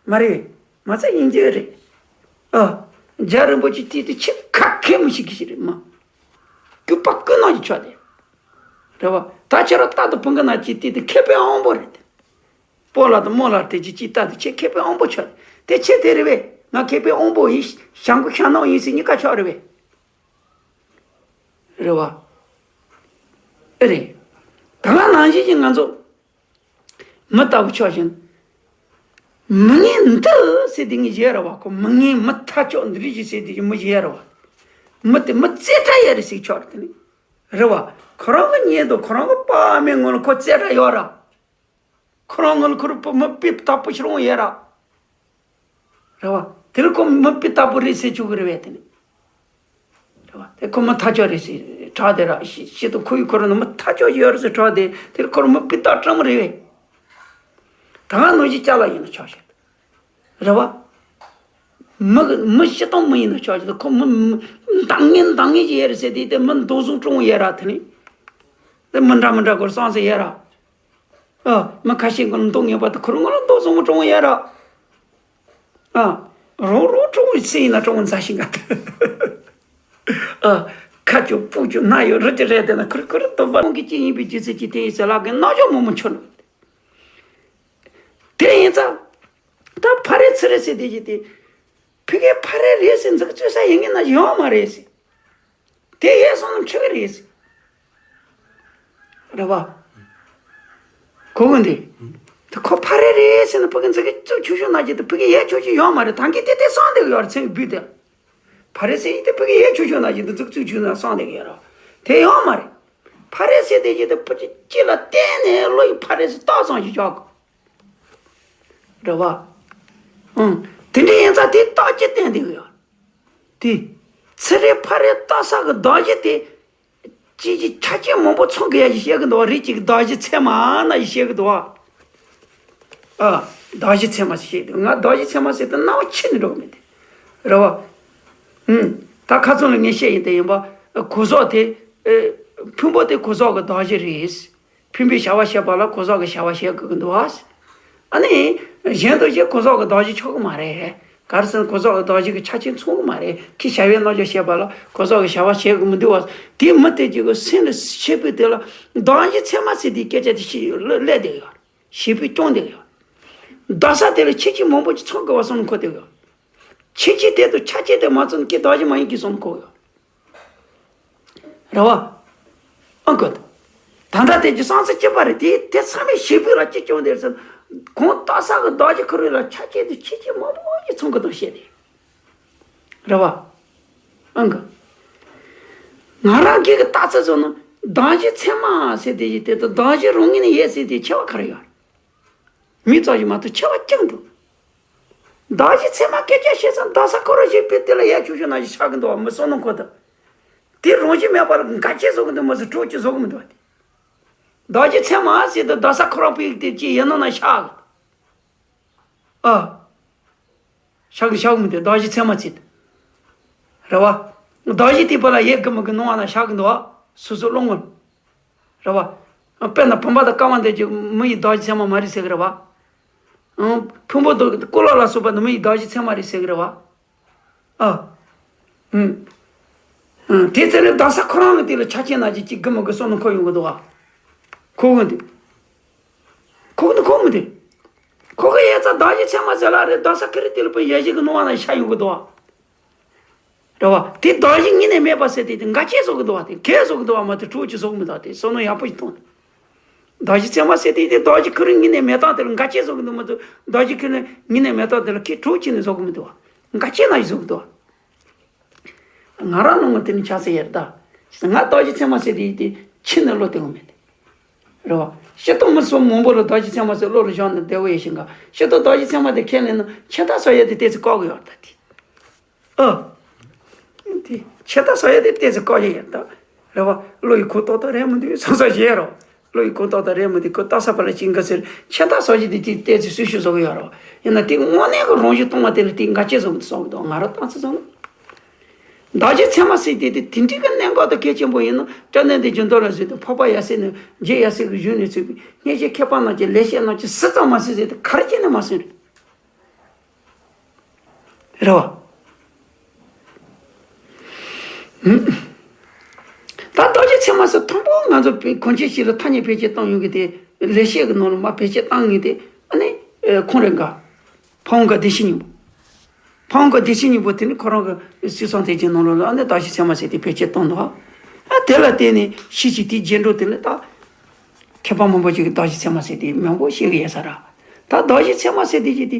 མ་རེད། མ་ཚད་ཡིན་རྒྱུ་རེད། ཨ། རྒྱལ་རིན་པོ་ཆེ་དེ་དེ་ཆེས་ཁ་མཁས་མི་ཞིག་གི་ཞིག་རེད་མ། སྐུད་པ་སྐུད་ནག་གི་ཆོག་དེ། རེད་བ། ད་ཁྱེད་རང་རྟག་ཏུ་བུང་གི་ནག་ཅིག་དེ་དེ་མཁས་པའི་དབང་པོ་རེད་དེ། སྤོ་ལགས་དང་རྨོ་ལགས་དེ་ཅིག་ཅིག་ལྟ་དེ་ཁྱེད་མཁས་པའི་དབང་པོ་ཆོག་དེ་ཁྱེད་དེ་རེད་བས། ང་མཁས་པའི་དབང་པོ་ཡིན། བྱ་མགོ་ཤ་ནག་ཡིན་ཟེར་གཉིས་ཀ་ཆོག་རེད་བས། རེད་བ། ཨེ་རེད། ད་ག་ནང་བཞིན་གྱི་ང་ཚོ་མི་ལྟ་བུ་ཆོག་བཞིན། མི་ངན་འདི་ཟེར་དེ་ངས་བཤད་ར་བ། ཁོ་མི་ངན་མི་ཐ་ཆོག་འདི་རིགས་ཀྱི་ཟེར་དེ་མི་བཤད་ར་བ། མི་དེ་མི་རྩེ་གྲ་ཡོད་རེད་ཟེར་ཆོག་རེད་དེ་ནི། རེད་བ། ཁོ་རང་གི་ཉེ་དུ་ཁོ་རང་གི་པ་མའི་ངོ་ལ་ཁོ་རྩེ་གྲ་ཡོད་ར། ཁོ་རང་ངོ་ལ་ཁོ་རང་མི་སྤུས་དག་པོ་ཞིག་རུང་ཡོད་ར། རེད་བ། དེ་ལ་ཁོ་མི་སྤུས་དག་པོ་རེད་ཟེར་ཆོག་གི་རེད་བས་དེ་ནི། རེད་བ། དེ་ཁོ་མི་ཐ་ཆོག་རེད་ཟེར་གྲགས་དེ་ར་ཤི་ཤི་དུ་ཁོ་ཡི་ཁོ་རང་ནི་མི་ཐ་ཆོག་ཡོད་རེད་ཟེར་གྲགས་དེ་དེ་ལ་ཁོ་རང་མི་སྤུས་དག་སྤྲང་མོ་རེད་བས། ད་ག་ནང་བཞིན་ཅ་ལག་ཡིན་ན་ཆོག་ཤེས། རེད་བ། མི་མི་སྤྱིར་བཏང་མི་ཡིན་ན་ཆོག་ཤེས། ཁོ་མི་མི་འདང་ངན་འདང་ངན་ཅིག་ཡོད་རེད་ཟེར་དེ་དེ་མི་འདུག་བཟུང་སྤྲང་བོ་ཡོད་ར་དེ་ནི། དེ་མི་འདྲ་མི་འདྲ་སྐོར་བསམ་ས་ཡོད་ར། ཨ། མི་ཁ་ཤས་ཀྱི་མདོག་ངན་པ་དེ་ཁོ་རང་ལ་མདོག་བཟང་པོ་སྤྲང་བོ་ཡོད་ར། ཨ། རོགས་རོགས་སྤྲང་བོའི་ཚེ་ཡིན་ན་སྤྲང་བོ་མཛའ་ཞིང་དགའ་སྟེ། ཨ། ཁ་ཆུ་སྤུ་ཆུ་སྣ་ཡོད་རི་ཆུ་རེད་དེ་ན་ཁུར་ཁུར་དུ་འབར་ཁོང་གི་ཅི་ཡིན་པའི་རྒྱུ་མཚན་གྱིས་དེ་ཡིན་ཟེར་ལག་གི་རྣམ་འཇོག་མང་པོ་འཆོར་ནོ། དེ་ཡིན་ཙང་། ད་ཕ་རེད་ཚུར་རེད་ཟེར་དེ་ཅི་དེ། ཕ་གི་ཕ་རེད་རེད་ཟེར་འཛུགས་བཅོས་ས་ཡིན་ངེས་ན་ཡོང་མ་རེད་ཟེར། དེ་ཡས་སོང་ན་འཁྲུག་གི་རེད། རེད་བ། གོ་གི་འདི། དེ་ཁོ་ཕ་རེད་རེད་ཟེར་ན་ཕ་གི་འཛུགས་ཀྱི་བཙུགས་ཆུ་ཤོག་ན་ཅི་དེ་ཕ་གི་ཡས་ཆོག་ཆུ་ཡོད་མ་རེད། ད་གི་དེ་དེ་སང་དེ་གི་ཡོད་རེད་ཚེ་བུད་དེ། ཕ་རེད་ཟེར་ཡི་དེ་ཕ་གི་ཡས་ཆོག་ཆུ་ན་ཅི་དེ་འཛུགས་བཙུགས་ཆུ་ན་སང་དེ་གི་ཡོད་རེད། དེ་ཡོད་མ་རེད། ཕ་རེད་ཟེར་དེ་ཅི་དེ་ཕ་གི་ཅི་ལ་བརྟེན་ནས་བློ་ཡི་ཕ་རེད་ཟེར་རྟགས་ཙམ་ཞིག་ཆོག་གི། རེད་བ། ཨང་། དེ་འདྲ་ཡིན་ཙང་དེ་རྟགས་ཅི་བརྟེན་དེ་གི་ཡོད། དེ། ཚེ་རེ་ཕ་རེ་ལྟ་ས་གི་གདགས་གཞི་དེ། ཅི་ཅི་ཆ་རྐྱེན་མང་པོ་ཚང་དགོས་ཡ་ཞིག་བཤད་གི་འདུག་བ། རེད་ཅིག་གདགས་གཞི་ཚད་མ་ན་ཞིག་བཤད་གི་འདུག་བ། ཨ། གདགས་གཞི་ཚད་མ་ཞིག་བཤད་འདུག་ང་གདགས་གཞི་ཚད་མ་ཟེར་དུས་རྣ་བ་ཕྱི་ནས་འགྲོ་གི་མེད་དེ། རེད་བ། ཨུམ། ད་ཁ་སང་ལ་ངས་བཤད་ཡིན་དེ་ཡིན་པ། གོས་ཟོག་དེ། ཨེ། ཕུང་པོ་དེ་གོས་ཟོག་གི་གདགས་གཞི་རེད། ཕུང་པོའི་བྱ་བ་བྱེད་པ་ལ་གོས་ཟོག་གི་བྱ་བ་བྱེད་དགོས་ཀྱི་འདུག་བ། ཨ་ནི། གཞན་དུ་བྱས་གོས་ཟོག་གི་གདགས་གཞི་ཆོག་གི་མ་རེད། ག་རེ་ཟེར་ན་གོས་ཟོག་གི་གདགས་གཞི་གི་ཆ་རྐྱེན་ཚང་གི་མ་རེད། ཁྱི་བྱ་བའི་རྣམ་འགྱུར་བྱེད་པ་ལ་གོས་ཟོག་གི་བྱ་བ་བྱེད་དགོས་མི་འདུག་བ། དེ་མི་དེ་གཅིག་གི་སེམས་ལ་ཤེས་པའི་དེ་ལ་གདགས་གཞི་ཚད་མ་ཟེར་དེའི་སྐད་ཆ་དེ་ཤེས་ཡོད་ལ་སླེབས་བསྡད་ཡོད། ཤེས་པའི་སྐྱོན་བསྡད་ཡོད། གདགས་ས་དེ་ལ་ཁྱད་ཆོས་མང་པོ་ཅིག་ཚང་དགོས་བ་བསམ་ནས་འཁོར་བསྡད་ཡོད། ཁྱད་ཆོས་དེ་དང་ཆ་རྐྱེན་དེ་མ་ཚང་ན་ཁྱེད་གདགས་གཞི་མ་ཡིན་གྱི་བསམ་འཁོར་ཡོད། རེད་བ། ཨང་ཀོ། ད་ལྟ་དེ་ཀྱི་སང་ཚེ་སྐྱིད་པ་རེད་དེ་དེ་ཚང་མས་ཤེས་པའི་ལ་ཅི་སྐྱོན་དེ་ཟེར། གང་ལྟ་ས་གི་གདགས་གཞི་ཁུར་བའི་ལ་ཆ་རྐྱེན་དེ་ཁྱད་ཆོས་མང་པོ་ཡི་ཚང་གི་དང་བཤད་དེ། རེད་བ། ཨང་ཀོ། ང་རང་གི་གི་ལྟ་ཚུལ་བཟོ་ན་གདགས་གཞི་ཚད་མ་ཟེར་དེ་ཡི་དེ་དང་གདགས་གཞི་རང་ངོས་ནས་ཡོད་ཟེར་དེ་ཁྱད་པར་ག་རེ་ཡོད། མི་ཙམ་ཞིག་མ་གཏོགས་ཁྱད་པར་ཅང་འདུག་གདགས་གཞི་ཚད་མ་སྐད་ཆ་བཤད་ཙང་གདགས་ས་ཁོ་རང་ཞིག་པའི་དེ་ལ་ཡ་ཆུ་ཤོག་ན་ཞིག་ཆགས་ཀྱི་འདུག་བ་མི་བསམ་ནོ་ཁོ་ཐག་དེ་རང་བཞིན་མེད་པ་ལ་འགལ་རྐྱེན་བཟོ་གི་འདུག་མ་ཟད་གྲོགས་ཀྱི་བཟོ་གི་མི་འདུག་བ་དེ། གདགས་གཞི་ཚད་མ་ཟེར་དུས་གདགས་ས་ཁོ་རང་པའི་དེ་ཅི་ཡིན་ནོ་ན་ཤག་ཨ། ཤག་གི་ཤག་མི་དེ་གདགས་གཞི་ཚད་མ་ཚིག་རེད་བ། གདགས་གཞི་དེ་པ་ལ་ཡེ་གི་མི་གི་ནོ་བ་ན་ཤག་གི་འདུག་བ། སོ་སོ་བློ་ངོར། རེད་བ། དཔེར་ན་བུམ་པ་དང་ཀ་བ་འདི་ཀྱི་མི་ཡི་གདགས་གཞི་ཚད་མ་མ་རེད་ཟེར་གི་རེད་བ། ཨང་། ཕུང་པོ་དང་ཀོ་ལ་ལ་སོགས་པ་ནི་མི་ཡི་གདགས་གཞི་ཚད་མ་རེད་ཟེར་གི་རེད་བ། ཨ། ཨང་། ཨང་། དེ་ཚེ་ནི་གདགས་ས་ཁོ་རང་གི་དེ་ལ་ཆ་རྐྱེན་ན་ཅིག་ཅིག་གི་མི་གི་བསམ་ནོ་འཁོར་ཡོང་གི་འདུག་བ། འཁོར་གི་འདུག་འཁོར་གི་འདུག་འཁོར་མི་འདུག་ཁོ་གི་ཡས་ཙ་གདགས་གཞི་ཚད་མ་ཟེར་ལ་རེད་གདགས་ས་ཁི་རི་དེ་ལ་པོ་ཡེ་གཞི་གི་ནོ་བ་ན་ཤ་ཡོང་གི་འདུག་བ། རེད་བ། དེ་གདགས་གཞི་ངོས་ནས་མེད་པ་ཟེར་དེ་དེ་འགལ་རྐྱེན་བཟོ་གི་འདུག་བ་དེ་གལ་བཟོ་གི་འདུག་བ་མ་གཏོགས་གྲོགས་ཀྱི་བཟོ་གི་མི་འདུག་དེ་བསམ་བློ་ཡག་པོ་ཞིག་གཏོང་དང་། གདགས་གཞི་ཚད་མ་ཟེར་དེ་དེ་གདགས་གཞི་ཁོ་རང་ངོས་ནས་མེད་སྟངས་དེ་ལ་འགལ་རྐྱེན་བཟོ་གི་འདུག་མ་གཏོགས་གདགས་གཞི་ཁོ་རང་ངོས་ནས་མེད་སྟངས་དེ་ལ་ཁྱེད་གྲོགས་ཀྱིས་ནི་བཟོ་གི་མི་འདུག་བ། འགལ་རྐྱེན་ན་ཞིག་བཟོ་གི་འདུག་བ། ང་རང་ནང་ངོ་དེ་ནི་ཆགས་ས་ཡར་ད། ང་གདགས་གཞི་ཚད་མ་ཟེར་དེ་དེ་ཕྱི་ནས་བློ་གཏད་དགོས་མེད་དེ། རེད་བ། སྤྱིར་བཏང་མི་སུ་མང་པོ་ལ་བདག་གཞན་ཚད་མ་ཟེར་བློ་ལ་བཞག་ནས་བསྡད་པ་ཡོད་ཤིང་ག་སྤྱིར་བཏང་བདག་གཞན་ཚད་མ་དེ་ཁས་ལེན་ན་ཆད་ལྟ་ཟེར་ཡ་དེ་ཏོག་ཙམ་བཀག་གི་ཡོད་རེད་ད་དེ། ཨ། དེ་ཆད་ལྟ་ཟེར་ཡ་དེ་ཏོག་ཙམ་བཀག་ཡ་ཡོད་ད། རེད་བ། བློ་ཡི་ཁོག་ཏོག་ཏོ་རེད་མི་འདུག་བསམ་བསམ་བྱས་རོགས། བློ་ཡི་ཁོག་ཏོག་ཏོ་རེད་མི་འདུག་ཁོ་ལྟ་ས་པ་ལ་ཅིག་འགའ་ཟེར་ཆད་ལྟ་ཟེར་གྱི་དེ་ཅིག་ཏོག་ཙམ་སུས་ཤུ་བཟོ་གི་ཡོད་རོགས། ཡིན་ན་དེ་དངོས་གནས་ཀྱི་རང་བཞིན་སྟོང་པ་དེ་ལ་དེ་འགའ་ཅིག་བཟོ་གི་འདུག་བསམ་གི་འདུག་ང་རང་ཏང་ཙི་བཟོ་ན། བདག་གཞན་ཚད་མ་ཟེར་དེ་དེ་དེ་འདྲའི་གི་གནད་འགག་དང་གལ་ཆེན་པོ་ཡིན་ན་སྐྲག་ནས་དེ་རྒྱུ་འདོར་ར་ཟེར་དུས་འཕགས་པ་ཡབ་སྲས་ནས་རྗེ་ཡབ་སྲས་ཀྱི་གཞུང་ནས་ཚུད་པའི་སྙན་ཆེན་མཁས་པ་རྣམས་ཀྱི་ལེགས་བཤད་རྣམས་ཀྱི་ཟུར་ཙམ་མ་ཟིན་ཟེར་དེ་ག་རེ་བྱས་ནས་མ་ཟིན་རེད། རེད་བ། ད་བདག་གཞན་ཚད་མ་ཟེར་དང་པོ་ང་ཚོ་གོན་ཆས་ཤིག་ལ་ཐ་སྙད་བེད་སྤྱོད་བཏང་ཡོང་གི་དེ་ལེགས་བཤད་ཀྱི་ནང་ལ་མ་བེད་སྤྱོད་བཏང་ངེས་དེ་ཨ་ནི་ཁོང་རེ་འགའ་ཕ་བོང་ཁ་བདེ་གཤེགས་སྙིང་པོ། ཕ་བོང་ཁ་བདེ་གཤེགས་སྙིང་པོ་དེ་ནི་ཁོ་རང་གི་སྲིད་སང་ཐེག་ཆེན་ནང་ལོགས་ལ་ཨ་ནི་བདག་གཞན་ཚད་མ་ཟེར་དེ་བེད་སྤྱོད་བཏང་འདུག་ཨ་དེ་ལ་བརྟེན་ནས་ཤེས་བྱའི་དེའི་རྗེས་འགྲོ་དེ་ནི་ད་མཁས་པ་མང་པོ་ཅིག་གིས་བདག་གཞན་ཚད་མ་ཟེར་དེ་མང་པོ་བཤད་གི་ཡོད་ས་ར། ད་བདག་གཞན་ཚད་མ་ཟེར་དེ་ཅིག་དེ་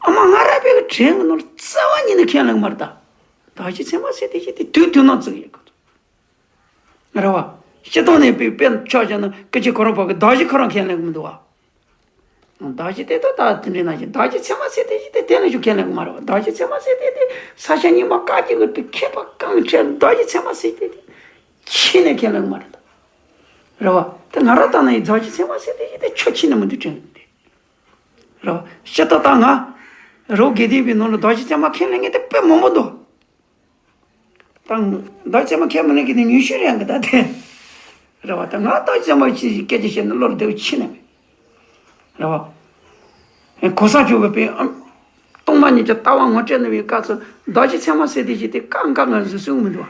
ཨ་མ་ང་ར་པའི་གི་དྲན་གི་ནོར་རྩ་བ་ཉིད་ནས་ཁས་ལེན་གི་མ་རེད་ད། བདག་གཞན་ཚད་མ་ཟེར་དེ་ཅིག་དེ་དུས་དུས་ན་བརྩི་གི་ཡོད་གི། རེད་བ། སྤྱིར་བཏང་ནས་དཔེ་དཔེ་ཆ་བཞག་ན་སྐད་ཆ་ཁོ་རང་བ་གི་བདག་གཞན་ཁོ་རང་ཁས་ལེན་གི་མི་འདུག་བ། བདག་གཞན་དེ་ད་ད་དེ་འདྲའི་ནང་བཞིན་བདག་གཞན་ཚད་མ་ཟེར་དེ་ཞིག་དེ་དེ་ལས་ཞུ་ཁས་ལེན་གི་མ་རེད་བ། བདག་གཞན་ཚད་མ་ཟེར་དེ་དེ་ས་ཆ་རྙིང་པ་བཀག་ཅིག་གི་དེ་མཁས་པ་གང་ཁྲེལ་བདག་གཞན་ཚད་མ་ཟེར་དེ་དེ་ཁས་ལེན་ཁས་ལེན་གི་མ་རེད་ད། རེད་བ། དེ་ང་རང་ལྟ་ན་ཡི་བདག་གཞན་ཚད་མ་ཟེར་དེ་ཞིག་དེ་ཆོས་ཁས་ལེན་མི་འདུག་དྲན་གི་དེ། རེད་བ། སྤྱིར་ད་ད་ང་རོ་དགེ་ལྡན་པའི་ནང་ལ་བདག་གཞན་ཚད་མ་ཁས་ལེན་མཁན་དེ་དཔེ་མང་པོ་འདུག་ད་བདག་ཚད་མ་ཁས་མི་ལེན་མཁན་དེ་ཉུང་ཤོས་རེད་འགའ་ད་དེ། རེད་བ། ད་ང་བདག་ཚད་མ་ཅིག་སྐད་ཆ་བཤད་ན་བློར་བདེ་བ་ཆེ་ནས་མེད། རེད་བ། གོང་ས་མཆོག་གི་དཔེ་ཨམ། སྟོང་པ་ཉིད་ཀྱི་ལྟ་བ་ངོ་སྤྲད་གནང་བའི་སྐབས་སུ་བདག་གཞན་ཚད་མ་ཟེར་དེ་ཞིག་དེ་བཀག་འགག་ངར་བཟོ་སྲོལ་མི་འདུག་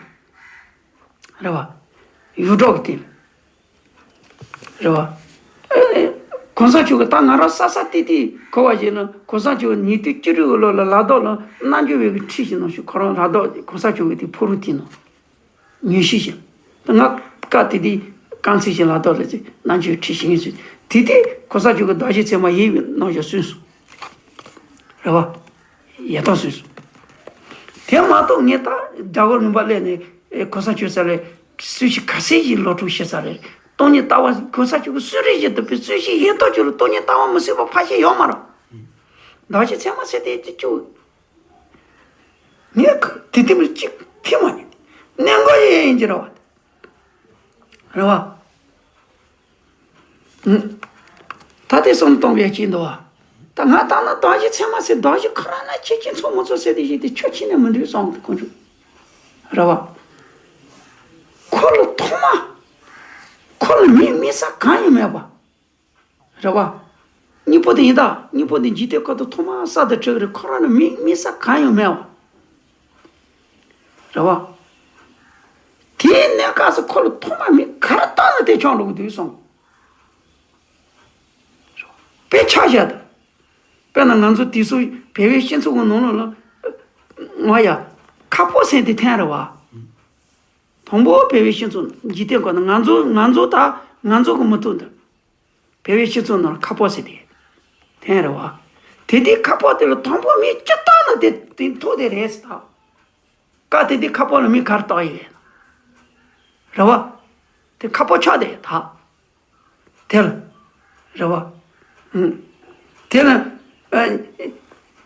བ། རེད་བ། ཡུལ་གྲོགས་ཀྱི་སྟེང་། རེད་བ། ཨེ། གོང་ས་མཆོག་གིས་ད་ང་རང་ས་ས་ཏི་ཏི་གོ་བ་ཞིག་ལ་གོང་ས་མཆོག་ཉིས་སྟོང་བཅུ་དྲུག་གི་ལོ་ལ་ལ་དྭགས་ལ་རྣམ་འགྱུར་བའི་གི་ཁྲིད་ཞིག་གནང་ཞུ་ཁོ་རང་ལ་དྭགས་གོང་ས་མཆོག་གི་དེ་ཕུ་རུ་དེ་ནང་ཉུལ་ཞིག་བཞག་ད་ང་སྐབས་དེ་དུས་རྐང་ཚིགས་ཤིག་ལ་དྭགས་ལ་ཅིག་རྣམ་འགྱུར་ཁྲིད་ཞིག་ཡིན་ཟེར་དེ་དུས་གོང་ས་མཆོག་གིས་བདག་གཞན་ཚད་མ་ཡིན་པའི་རྣམ་གཞག་གསུངས་སོང་། རེད་བ། ཡ་ཐང་སུས་སུ། དེ་མ་གཏོགས་ངས་ད་རྒྱ་གར་ལུང་པ་སླེབས་ནས་ཨེ་གོ་ས་ཆོད་ས་ལས་སུས་ཤིག་ག་སེ་ཞིག་ལོ་དྲུག་ཤེས་ས་རེད། སྟོང་ཉིད་ལྟ་བ་གོ་ས་ཆོད་གི་སུས་རེད་ཞེས་དུ་པའི་སུས་ཤིག་ཡིན་ཐོག་ཆོད་ལ་སྟོང་ཉིད་ལྟ་བ་མི་སྲིད་པ་ཕ་ཤེས་ཡོང་མ་རེད། བདག་གཞན་ཚད་མ་ཟེར་དེ་ཅི་ཅུ། ངས་དེ་དེ་མི་གཅིག་ཐེ་མ་ཉན། གནད་འགག་ཡིན་ཡིན་གྱི་རེད་བ། རེད་བ། ད་དེ་སོང་གཏོང་བའི་ཅི་འདུག་བ། ད་ང་ད་ན་བདག་གཞན་ཚད་མ་ཟེར་བདག་གཞན་ཁོ་རང་ན་ཁྱེད་ཀྱིས་ཚོ་མ་ཚོ་ཟེར་དེ་ཞིག་དེ་ཆོས་ཁྱེད་ནས་མི་འདུག་སོང་དེ་ཁོང་ཚོ། རེད་བ། ཁོ་ལ་ཐོག་མ། ཁོ་ལ་མིག་དམིགས་ས་གང་ཡང་མེད་པ། རེད་བ། གཉིས་པོ་དེ་ཡིན་ད་གཉིས་པོ་དེ་འཇིག་རྟེན་ཁོ་ཐོག་ཐོག་མ་ས་དང་བྲལ་གི་རེད་ཁོ་རང་ལ་མིག་དམིགས་ས་གང་ཡང་མེད་བ། རེད་བ། དེའི་གནས་སྐབས་སུ་ཁོ་ལ་ཐོག་མ་མི་ག་རེ་བཏང་ན་དེ་ཆང་འགྲོ་གི་འདུག་སོང་། དཔེ་ཆ་བཞག་ད། དཔེར་ན་ང་ཚོ་དུས་སུ་བལ་བའི་སྤྱི་ཚོགས་ཀྱི་ནང་ལོགས་ལ། ང་ཡ། ཁ་ཕོ་ཟེར་དེ་འཐེན་རེད་བ། དང་པོ་བལ་བའི་སྤྱི་ཚོགས་འཇིག་རྟེན་ཁོ་ན་ང་ཚོ་ང་ཚོ་ད་ང་ཚོ་གི་མི་ཐུག་འདུག་བལ་བའི་སྤྱི་ཚོགས་ནང་ལ་ཁ་ཕོ་ཟེར་དེ། འཐེན་རེད་བ། དེ་དུས་ཁ་ཕོ་དེ་ལ་དང་པོ་མི་ཅི་བཏང་ན་དེ་དེ་ཐུག་དེ་རེད་ཟེར་ད། ཀ་དེ་དེ་ཁ་པོ་ལ་མི་གར་བཏགས་ཡོད། རེད་བ། དེ་ཁ་པོ་ཆགས་དེ་ད། དེ་ལ། རེད་བ། ཨུམ། དེ་ལ། ཨ།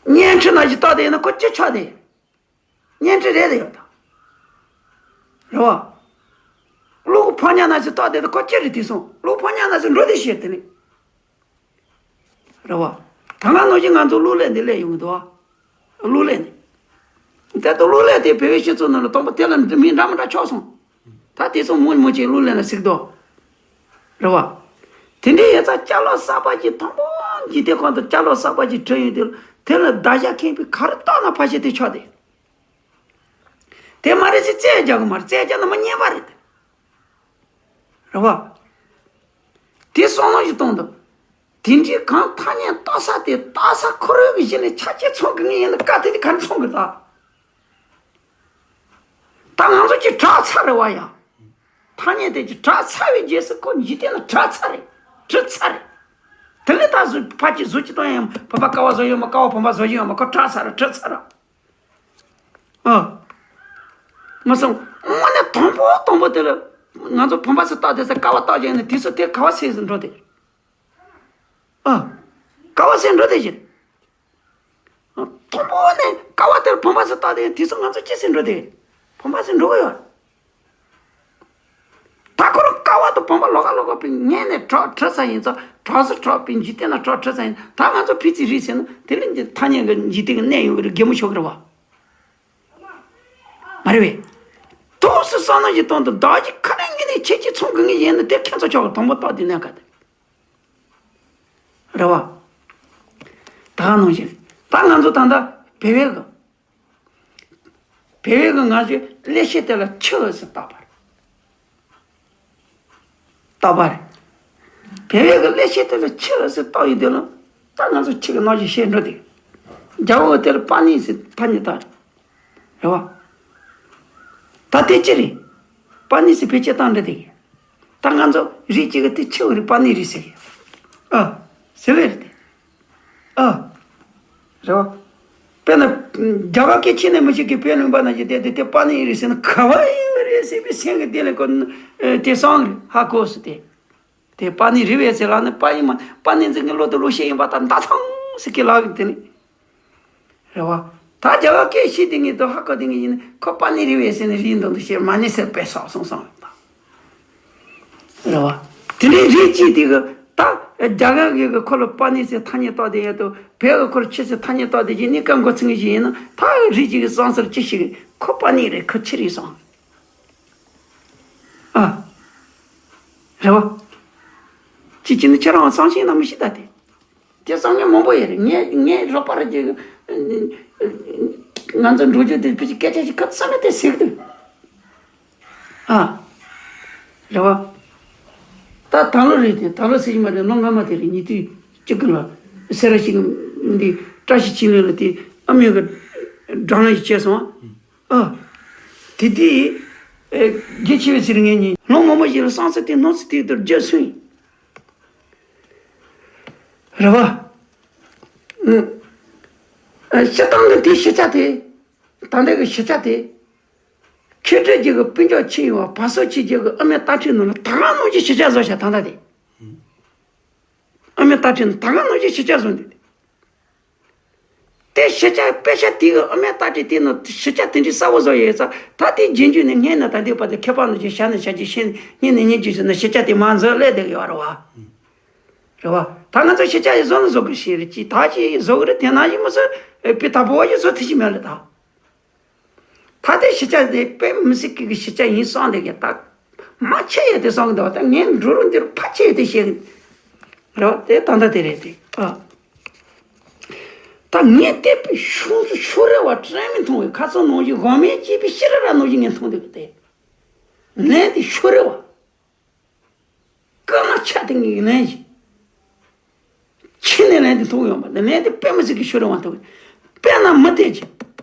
བརྙན་འཕྲིན་ནང་བཞིན་བཏགས་དེ་ཡིན་ན་ཁོ་ཅི་ཆགས་དེ། བརྙན་འཕྲིན་རེད་དེ་ཡོད་ད། རེད་བ། གློག་ཕོ་ཉ་ནང་བཞིན་བཏགས་དེ་ད་ཁོ་ཅི་རེད་དེ་སོང་གློག་ཕོ་ཉ་ནང་བཞིན་འགྲོ་དེ་ཤེས་དེ་ནི། རེད་བ། ད་ང་ནང་བཞིན་ང་ཚོ་གློག་ཀླད་འདི་སླེབས་ཡོང་གི་འདུག་བ། གློག་ཀླད་ནི། དེ་ལྟར་གློག་ཀླད་དེ་བོད་པའི་སྤྱི་ཚོགས་ནང་ལ་དང་པོ་དེ་ལ་མི་འདྲ་མི་འདྲ་ཆགས་སོང་། ད་དེ་ཚོ་མོ་མོ་ཅིག་གློག་ཀླད་ལ་གཟིགས་འདུག་རེད་བ། དེ་འདྲའི་ཡོད་ཙང་ཅ་ལག་གསར་པ་ཅིག་དང་པོ་འཇིག་རྟེན་ཁོང་དུ་ཅ་ལག་གསར་པ་ཅིག་བྲིས་ཡོང་དུས་དེ་ལ་བརྡར་ཤ་ཁེངས་པའི་ག་རེ་བཏགས་ན་ཕལ་ཆེར་དེ་ཆགས་དེ། དེ་མ་རེད་ཟེར་རྩོད་རྒྱག་གི་མ་རེད་རྩོད་རྒྱག་ན་མི་ཉན་པ་རེད་དེ། རེད་བ། དེ་བསམ་བློ་ཞིག་གཏོང་དང་། དེ་འདྲའི་གང་ཐ་སྙད་བཏགས་ས་དེ་བཏགས་ས་ཁོ་རང་གི་གཞི་ནས་ཆ་རྐྱེན་ཚང་གི་ངེས་ཡིན་ན་བཀའ་དེ་དེ་ག་རེ་ཚང་གི་ད། ད་ང་ཚོ་ཅིག་གྲགས་ཚར་རེད་བ་ཡ། ཐ་སྙད་དེ་ཅིག་གྲགས་ཚར་བའི་རྗེས་སུ་ཁོ་འཇིག་རྟེན་ལ་གྲགས་ཚར་རེད་གྲགས་ཚར་རེད། དེ་ལས་ད་གཟུགས་ཕར་གྱི་གཟུགས་ཅིག་བཏང་ཡང་བོད་པ་ཀ་བ་བཟོ་ཡོད་མ་ཀ་བ་བོད་པ་བཟོ་ཡོད་མ་ཁོ་གྲགས་ཚར་རེད་གྲགས་ཚར་རེད། ཨ། མ་སོང་། དངོས་གནས་དང་པོ་དང་པོ་དེ་ལ་ ང་ཚོ་བུམ་པ་ཟེར་བཏགས་དེ་ས་ཀ་བ་བཏགས་ཀྱང་ནི་དེ་ཚོ་དེ་ག་བ་ཟེར་ཟེར་འགྲོ་དེ། ཨ། ཀ་བ་ཟེར་འགྲོ་དེ་བཞིན། མཐོང་བོ་ནས་ཀ་བ་དེར་བུམ་པ་ཟེར་བཏགས་དེ་དེ་ཚོ་ང་ཚོ་ཅི་ཟེར་འགྲོ་དེ། བུམ་པ་ཟེར་འགྲོ་གི་ཡོད། ད་ཁོ་རང་ཀ་བ་དང་བུམ་པ་ལོགས་ཀ་ལོགས་ཀ་པའི་ངས་ནས་གྲགས་གྲགས་ས་ཡིན་ཙང་གྲགས་སུ་གྲགས་པའི་འཇིག་རྟེན་ལ་གྲགས་གྲགས་ས་ཡིན། ད་ང་ཚོ་ཕི་ཙི་རི་ཟེར་ན་དེ་ལས་འདི་ཐ་སྙད་ཀྱི་འཇིག་རྟེན་གྱི་གནས་ཡོད་ཀྱི་རེད། རྒན་མོ་ཤོག་གི་རེད་བ། མ་རེད་བས། ཐུགས་སུ་བསམ་ན་ཞིག་གཏོང་དུ་བདག་གི་ཁ་ལས་ངེས་ནས་ཁྱེད་ཀྱིས་ཚོང་གི་ངེས་ཡིན་ན་དེ་ཁྱེད་ཚོ་ཆོག་གི་དང་པོ་རྟགས་དེ་གནས་ཀ་དེ། རེད་བ། ད་ག་ནང་བཞིན་ད་ང་ཚོ་ད་ལྟ་བོད་པའི་གི་བོད་པའི་གི་ང་ཚོས་གླེང་གཞི་དེ་ལ་ཆུ་ཟེར་བཏགས་པ་རེད། བཏགས་པ་རེད། བོད་པའི་གི་གླེང་གཞི་དེ་ལ་ཆུ་ཟེར་བཏགས་ཡོད་དུས་ལ་ད་ང་ཚོ་ཆུ་གི་ནང་བཞིན་བཤད་འགྲོ་དེ། རྒྱ་བོད་དེ་ལ་པ་ནི་ཟེར་ཐ་སྙད་བཏགས་རེད། རེད་བ། ད་དེ་ཅི་རེད། པ་ནི་ཟེར་བེད་སྤྱོད་བཏང་འདྲ་དེ། ད་ང་ཚོ་རིགས་གཅིག་གི་དེ་ཆུ་བོ་རེད། པ་ནི་རེད་ཟེར་གི། ཨ། ཟེར་བས་རེད་དེ། ཨ། རེད་བ། དཔེར་ན། རྒྱ་གར་སྐད་ཆེ་ནས་མི་ཞིག་གིས་བོད་ལུང་པ་ན་ཅི་དེ་དེ་དེ་པ་ནི་རེད་ཟེར་ན་ག་བ་ཡིན་བ་རེད་ཟེར་བའི་སེམས་ཀྱི་གཏིང་ལ་ཁོ། དེ་སང་རེད་ཧ་གོ་སོང་དེ། དེ་པ་ནི་རེད་བས་ཟེར་ལ་ནི་པ་ཡིན་མ་པ་ནི་འཛིན་གྱི་བློ་དང་བློ་ཤེས་ཡིན་པ་དང་མདའ་ཐང་ཟེར་གི་ལག་གི་དེ་ནི། རེད་བ། ད་རྒྱ་གར་སྐད་ཤེས་དེ་ངེས་དང་ཧ་གོ་དེ་ངེས་ཡིན་ན་ཁོ་པ་ནི་རེད་བས་ཟེར་ནས་རིགས་འདི་འདུག་ཞེས་མ་ནི་ཟེར་པས་སོགས་གསུངས་སོང་ད། རེད་བ། དེ་ནས་རིགས་གཅིག་དེ་གི་ད་རྒྱ་གར་གི་གི་ཁོ་ལ་པ་ནི་ཟེར་ཐ་སྙད་བཏགས་དེ་ཡ་དང་བོད་གི་ཁོ་ལ་ཆུ་ཟེར་ཐ་སྙད་བཏགས་དེ་གི་གཉིས་ཀ་མགོ་ཚིག་ངེས་ཤིག་ཡིན་ན་ད་རིགས་གཅིག་གི་བསམ་ཚུལ་ཅི་ཞིག་ཁོ་པ་ནི་རེད་ཁོ་ཆུ་རེད་སོང་། ཨ། རེད་བ། ཅི་ཅི་ནི་ཁྱེད་རང་བསམ་ཤེས་ན་མི་ཤེས་ད་དེ། དེ་བསམ་མཁན་མང་པོ་ཡོད་རེད། ངས་ངས་རོགས་པ་རེད་ཀྱི། ང་ཚོ་འགྲོ་རྒྱུ་དེ་ཕི་ཅི་སྐད་ཆ་ཞིག་ག་ཚོད་མེད་དེ་ཟེར་གི་འདུག་ཨ། རེད་བ། ད་ད་ལོ་རེད་དེ་ད་ལོ་ཟེར་གྱི་མ་རེད། ལོ་སྔ་མ་དེ་རེད། ཉིས་སྟོང་བཅུ་དགུ་ལ་སེ་ར་ཞིག་འདི་བཀྲ་ཤིས་ཆོས་གླིང་ལ་དེ་ཨ་མའི་གི་སྦྲང་ལ་ཞིག་བྱས་སོང་ཨ། ཨ། དེ་དུས། ཨེ། རྒྱལ་ཆེ་བའི་ཟེར་ངེས་ཉིན་ལོ་སྔོན་མ་ཞིག་ལ་བསམ་ཚུལ་དེ་སྣང་ཚུལ་དེ་ལྟར་བརྗོད་སོང་ཡིན། རེད་བ། ཨུ། ཨ། སྤྱིར་བཏང་གི་དེའི་གཞིས་ཆགས་དེ། ད་ལྟའི་གི་གཞིས་ཆགས་དེ། མཁས་གྲུབ་རྒྱལ་གྱི་སྤུན་ཀྱག་ཆེན་ཡོད་བ་བ་སོ་ཆེ་རྒྱལ་གྱི་ཨ་མའི་རྟ་ཁྲིད་ནང་ལ་ད་ག་ནང་བཞིན་གཞིས་ཆགས་བཟོ་བྱ་ད་ལྟ་དེ། ཨ་མའི་རྟ་ཁྲིད་ནང་ད་ག་ནང་བཞིན་གཞིས་ཆགས་བཟོ་འདུག་དེ། དེ་གཞིས་ཆགས་དཔེ་ཆ་དེ་གི་ཨ་མའི་རྟ་ཁྲིད་དེ་ནང་གཞིས་ཆགས་དེ་འདྲའི་གསལ་པོ་བཟོ་ཡོད་ས་ད་དེ་རྗེས་འཇུག་ནས་སྔས་ནས་ད་ལྟའི་བར་དུ་ཁྱད་པར་ནང་བཞིན་བྱ་ནས་བྱ་རྒྱུ་ཤེས་ནས་སྔས་ནས་སྔས་རྒྱུ་ཟེར་ན་གཞིས་ཆགས་དེ་མ་འཛུལ་སླེབས་བསྡད་ཡོད་རེད་བ། རེད་བ། ད་ང་ཚོ་གཞིས་ཆགས་ཡི་བཟོ་ནི་བཟོ་དགོས་ཤེས་རེད་ཅི་ད་ཅི་བཟོ་གི་རེད་དེ་ནང་བཞིན་མི་བཟོ་བི་ད་བོ་ཡི་བཟོ་ཐུབ་ཀྱི་མེད་ལ་ད། ད་ལྟའི་གཞིས་ཆགས་འདི་དཔེ་མི་སྲིད་ཀྱི་གཞིས་ཆགས་ཡིན་བསམ་བསྡད་ཀྱི་ད། མ་ཆེ་ཡོད་དེ་བསམ་གི་འདུག་ད་ངས་འགྲོ་རུ་འདིར་ཕ་ཆེ་ཡོད་དེ་བཤད་གི་རེད་བ། དེ་ད་ལྟ་དེ་རེད་དེ་ཨ། ད་ངས་བལྟས་པའི་ཤུགས་ཤུགས་རེ་བ་དྲན་མི་མཐོང་བའི་ཁ་སང་ནང་བཞིན་དབང་མེད་སྐྱེས་པའི་ཤེས་རབ་ར་ནང་བཞིན་ངས་མཐོང་འདུག་གི་དེ། ལན་དེ་ཤུགས་རེ་བ། སྐར་མ་ཆ་དེ་ངས་ལན་ཞིག་ཁྱེད་ནས་ལན་དེ་ཐོགས་ཡོང་པ་ནི་ལན་དེ་དཔེ་མི་སྲིད་ཀྱི་ཤོད་རེ་བ་ཐོགས། དཔེར་ན་མི་ཐེ་ཅི།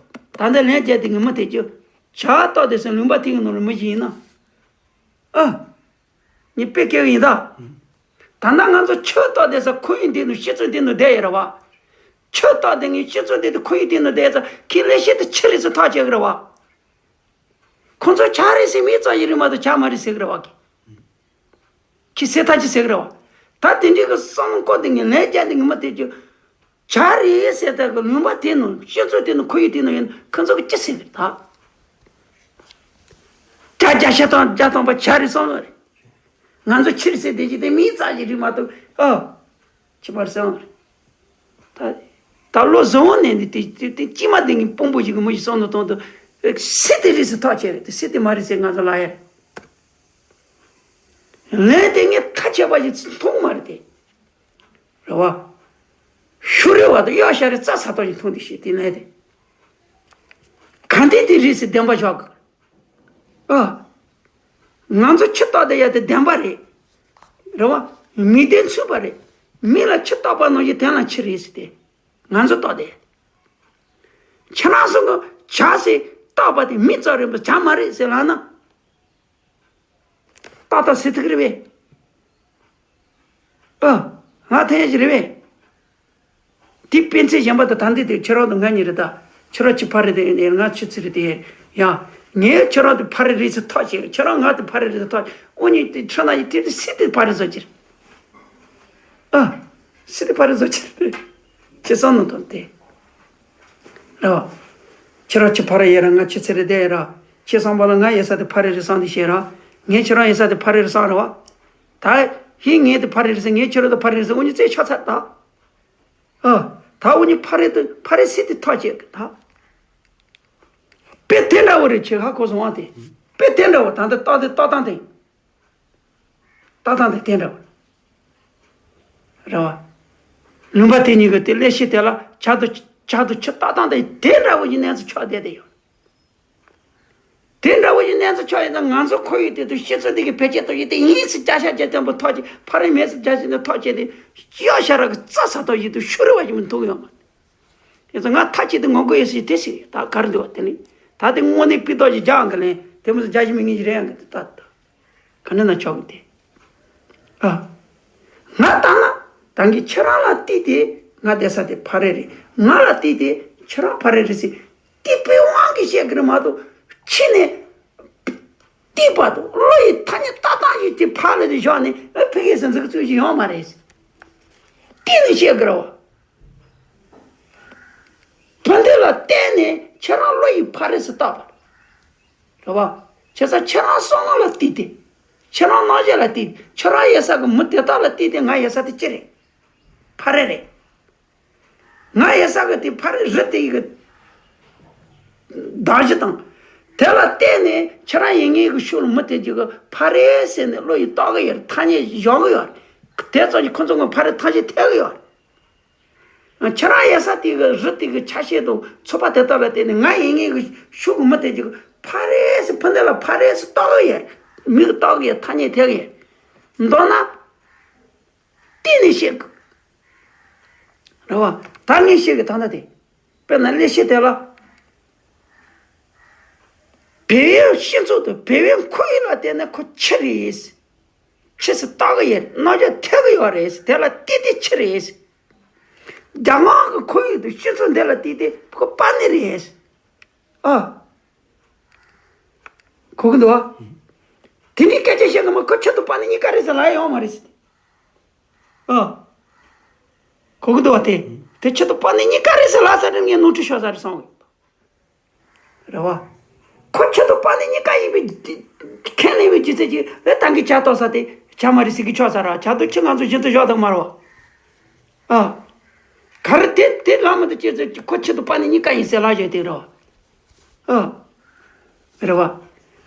ད་ལྟ་ལན་བརྒྱབ་དེ་ངས་མི་ཐེ་ཅི། བྱ་བ་ཏོག་དེ་སོང་ལུང་པ་དེ་གི་ནང་ལ་མི་ཞིག་ཡིན་ན། ཨ། ངས་དཔེ་སྐྱེལ་གི་ཡིན་ད། ད་ལྟ་ང་ཚོ་ཆུ་ཏོག་དེ་ས་ཁོར་ཡུག་འདི་ནང་སྤྱི་ཚོགས་འདི་ནང་བསྡད་ཡོད་རེད་བ། ཆུ་ཏོག་དེ་ངས་སྤྱི་ཚོགས་འདི་དང་ཁོར་ཡུག་འདི་ནང་བསྡད་ས་ཁྱེད་ལས་བཤད་དེ་ཆི་རེད་ཟེར་ཐག་བཅད་གི་རེད་བ། ཁོ་ཚོ་བྱ་རེད་ཟེར་མི་ཙམ་ཞིག་རེད་མ་གཏོགས་བྱ་མ་རེད་ཟེར་གི་རེད་བ། ཁྱི་སེ་ཐག་ཅི་ཟེར་གི་རེད་བ། ད་དེ་འདྲའི་གི་བསམ་བློ་འཁོར་དེ་ངས་ལན་བརྒྱབ་དེ་ངས་མི་དེ་ཅི། བྱ་རེད་ཟེར་ད་གི་ལུང་པ་དེ་ནང་སྤྱི་ཚོགས་དེ་ནང་ཁོར་ཡུག་དེ་ནང་ཡོད་ན་ཁོ་ཚོ་གི་ཅི་ཟེར་གི་རེད་ད། བྱ་བརྒྱ་ཤ་སྟོང་བརྒྱ་སྟོང་པ་བྱ་རེད་བསམ་བློ་རེད། ང་ཚོ་ཁྱི་རེད་ཟེར་དེ་ཅི་དེ་མི་ཙམ་ཞིག་རེད་མ་གཏོགས་ཨ། ཁྱི་པར་སེང་རེད། ད་ད་ལོ་བཟང་བོ་ནས་འདི་དེ་དེ་དེ་ཅི་མ་དེ་ངས་དཔོན་པོ་ཞིག་གི་མི་ཞིག་བསམ་བློ་གཏོང་དུ་སྲིད་དེ་རེད་ཟེར་ཐག་བཅད་རེད་དེ་སྲིད་དེ་མ་རེད་ཟེར་ང་ཚོ་ལ་ཡ། ལན་དེ་ངས་ཐག་བཅད་པ་ཞིག་མཐོང་མ་རེད་དེ། རེད་བ། ཤུ་རེ་བ་དང་གཡག་ཤ་རེ་རྩྭ་ས་ཐོག་ཞིག་མཐོང་དེ་ཤེས་དེ་ལན་དེ། ག་འདྲས་དེ་རེད་ཟེར་བདེན་པ་བཞག་གི། ཨ། ང་ཚོ་ཁྱི་ལྟོགས་དེ་ཡ་དེ་བདེན་པ་རེད། རེད་བ། མི་བདེན་ཚུད་པ་རེད། མི་ལ་ཁྱི་ལྟོགས་པ་ནང་བཞིན་དེ་ལ་ཁྱི་རེད་ཟེར་ཏེ། ང་ཚོ་ལྟོགས་དེ། ཁྱེད་རང་ཚོ་གི་བྱ་ཟེར་ལྟོགས་པ་དེ་མི་ཙམ་རེད་པ་བྱ་མ་རེད་ཟེར་ལབ་ན། ཏག་ཏག་ཟེར་ཐུབ་ཀྱི་རེད་པས། ཨ། ང་ཐེ་ཞིག་རེད་པས། དེ་དཔེ་མཚོན་གཞན་པ་དང་ད་འདི་དེ་ཁྱེད་རང་དང་ང་གཉིས་རེད་ད། ཁྱེད་རང་ཁྱི་ཕ་རེད་དེ་ང་ཁྱི་ཚི་རེད་དེ། ཡ། ངས་ཁྱེད་རང་དེ་ཕ་རི་རེད་ཟེར་ཐག་བཅད། ཁྱེད་རང་ང་དེ་ཕ་རི་རེད་ཟེར་ཐག་བཅད། འུ་གཉིས་དེ་ཁྲི་ན་ཡི་དེ་དེ་སྲིད་དེ་ཕ་རི་བཟོ་གྱིར། ཨ། སྲིད་དེ་ཕ་རི་བཟོ་གྱིར་དེ། ཁྱེད་བསམ་ནང་དོན་དེ། རེད་བ། ཁྱེད་རང་ཁྱི་ཕ་རི་ཡེ་ར། ང་ཁྱི་ཚེ་རི་དེ་ཡེ་ར། ཁྱེད་བསམ་པ་ལ་ང་ཡེ་ས་དེ་ཕ་རི་རེད་བསམ་དེ་བཤད་ར། ངས་ཁྱེད་རང་ཡེ་ས་དེ་ཕ་རི་རེད་བསམ་རེད་བ། ད་ཧི་ངས་དེ་ཕ་རི་རེད་ཟེར། ངས་ཁྱེད་རང་དེ་ཕ་རི་རེད་ཟེར། འུ་གཉིས་རྩད་ཆོད་ཚར་ད། ཨ། ད་འུ་གཉིས་ཕ་རི་དེ་ཕ་རི་སྲིད་དེ་ཐག་བཅད་གི་ད། དཔེ་དེ་འདྲ་བོ་རེད། ཁྱེད་ཧ་གོ་སོང་བ་དེ། དཔེ་དེ་འདྲ་བོ། ད་འདི་ལྟ་དེ་ལྟ་སྟངས་དེ། ལྟ་སྟངས་དེ་དེ་འདྲ་བོ་རེད་བ། ལུང་པ་དེ་གཉིས་ཀྱི་དེ་ཀླད་ཤེད་དེ་ལ་ཆ་དུ་ཆ་དུ་ཆུ་ལྟ་སྟངས་དེ་དེ་འདྲ་བོ་ཡི་གནས་ཚུལ་ཆགས་བསྡད་དེ་ཡོད། དེ་འདྲ་བོ་ཡི་གནས་ཚུལ་ཆགས་ཡོད་ན། ང་ཚོ་ཁོར་ཡུག་དེ་དུ་སྤྱི་ཚོགས་འདི་གི་བེད་སྤྱད་ཐུབ་ཡོད་དེ་ཡིན་ཟེར་བརྒྱ་ཆ་བརྒྱ་ཐམ་པ་ཐག་བཅད། ཕ་རི་མེད་ཟེར་བརྒྱ་ཆ་བརྒྱ་ཐག་བཅད་དེ། གཡག་ཤ་ར་གི་རྩྭ་ཟ་ཐུབ་ཡོད་དུ་ཤུ་རི་བ་ཞིག་མི་འཐུང་ཡོད་མ། དེ་ཚོ་ང་ཐག་བཅད་དེ་ངོ་རྒོལ་ཡོད་ཟེར་དེ་ཟེར། ད་ག་རེ་འདུག་བ། དེ་ནི་ད་དེ་དངོས་གནས་པི་ཏོག་ཅིག་རྒྱག་ཨང་གི་ལན་དེ་མོ་ཟེར་རྒྱ་ཞིག་མི་ངེས་ཀྱི་རེད་ཨང་གི། དེ་ད་ད་ག་ནས་ན་ཆོག་གི་དེ། ཨ། ང་ལྟ་ན་ད་གིན་ཁྱེད་རང་ལ་བལྟས་ཏེ་ང་བསྡད་ས་དེ་ཕ་རི་རེད། ང་ལ་བལྟས་ཏེ་ཁྱེད་རང་ཕ་རི་རེད་ཟེར། དེ་པའི་དབང་གིས་བཤད་གི་རེད་མ་གཏོགས། ཁྱེད་ནས་བལྟས་པ་དང་བློ་ཡི་ཐ་སྙད་ལྟ་སྟངས་ཤིག་དེ་ཕར་ལ་དེ་བཞག་ནས། ཨ། ཕ་གི་ཟེར་འཛུགས་བཙུགས་ཤིག་ཡོང་མ་རེད། གཏན་ནས་བཤད་གི་རེད་བ། བུ་འདི་ལ་བརྟེན་ནས་ཁྱེད་རང་བློ་ཡི་ཕ་རི་སུ་བཏགས་པ་རེད་བ། བྱས་ཙང་ཁྱེད་རང་བསམ་བློ་ལ་བལྟས་ཏེ། ཁྱེད་རང་རྣམ་དཔྱོད་ལ་བལྟས་ཏེ། ཁྱེད་རང་ཡེ་ས་གི་མི་དེ་དག་ལ་བལྟས་ཏེ། ང་ཡེ་ས་དེ་ཅི་རེད། ཕ་རི་རེད། ང་ཡེ་ས་གི་དེ་ཕ་རི་རི་དེ་ཡི་གི་གདགས་གཞི་དང་། དེ་ལ་བརྟེན་ནས་ཁྱེད་རང་ཡིན་ངེས་གི་ཤུལ་མི་དེ་གཅིག་གི་ཕ་རི་ཟེར་ནས་བློ་ཡི་བཏགས་གི་ཡོད། ཐ་སྙད་བཞག་གི་ཡོད། དེ་ཙམ་གྱིས་ཁོ་ཚོ་ངོ་ཕ་རི་ཐང་ཆད་ཐལ་གི་ཡོད། ཁྱེད་རང་ཡེ་ས་དེ་གི་རི་དེ་གི་ཆ་ཤས་དང་ཚོད་དཔག་དེ་དག་ལ་བརྟེན་ནས། ང་ཡིན་ངེས་གི་ཤུལ་གི་མི་དེ་གཅིག་གི་ཕ་རི་ཟེར། བུ་འདི་ལ་ཕ་རི་ཟེར་བཏགས་གི་ཡོད། མིང་བཏགས་གི་ཡོད། ཐ་སྙད་ཐལ་གི་ཡོད། མདོར་ན། གཏན་ནས་བཤད་དགོས། རེད་བ། ད་ངས་བཤད་གི་ད་ལྟ་དེ། དཔེར་ན་ཀླད་ཤེད་དེ་ལ། བལ་ཡུལ་སྤྱི་ཚོགས་དང་བལ་ཡུལ་ཁོར་ཡུག་ལ་བརྟེན་ནས་ཁོ་ཁྱི་རེད། ཁྱི་ཟེར་བཏགས་གི་ཡོད། རྣམ་འགྱུར་ཐེབས་གི་ཡོད་རེད། དེ་ལ་བལྟས་ཏེ་ཁྱི་རེད། རྒྱ་ནག་གི་ཁོར་ཡུག་དང་སྤྱི་ཚོགས་འདི་ལ་བལྟས་ཏེ་ཁོ་པ་ཎི་རེད། ཨ། གོ་གི་འདུག་བ། དེ་འདྲའི་སྐད་ཆ་བཤད་གི་མ། ཁོ་ཁྱི་དང་པ་ཎི་གཉིས་ཀ་རེད་ཟེར་ལབ་ཡོད་མ་རེད་ཟེར། ཨ། གོ་གི་འདུག་བ། དེ་དེ་ཁྱི་དང་པ་ཎི་གཉིས་ཀ་རེད་ཟེར་ལབ་ས་དེ་ངས་ནོར་འཁྲུལ་ཤོར་ས་རེད་བསམ་གི། རེད་བ། ཁོ་ཁྱི་དང་པ་ཎི་གཉིས་ཀ་ཡིན་པའི་ཁས་ལེན་པའི་རྒྱུ་མཚན་གྱིས། ཨེ། ད་གིན་ཇ་བཏོག་ས་དེ་ཇ་མ་རེད་ཟེར་གི་ཆོག་ས་རེད། ཇ་དང་ཁྱི་ང་ཚོ་གཞན་དུ་བཞག་ཐུབ་མ་རེད་བ། ཨ། ག་རེ་དེ་དེ་ལབ་མི་འདུག་ཅེས་ཟེར། ཁོ་ཁྱི་དང་པ་ཎི་གཉིས་ཀ་ཡིན་ཟེར་ལབ་བཞག་དེ་རེད་བ། ཨ། རེད་བ།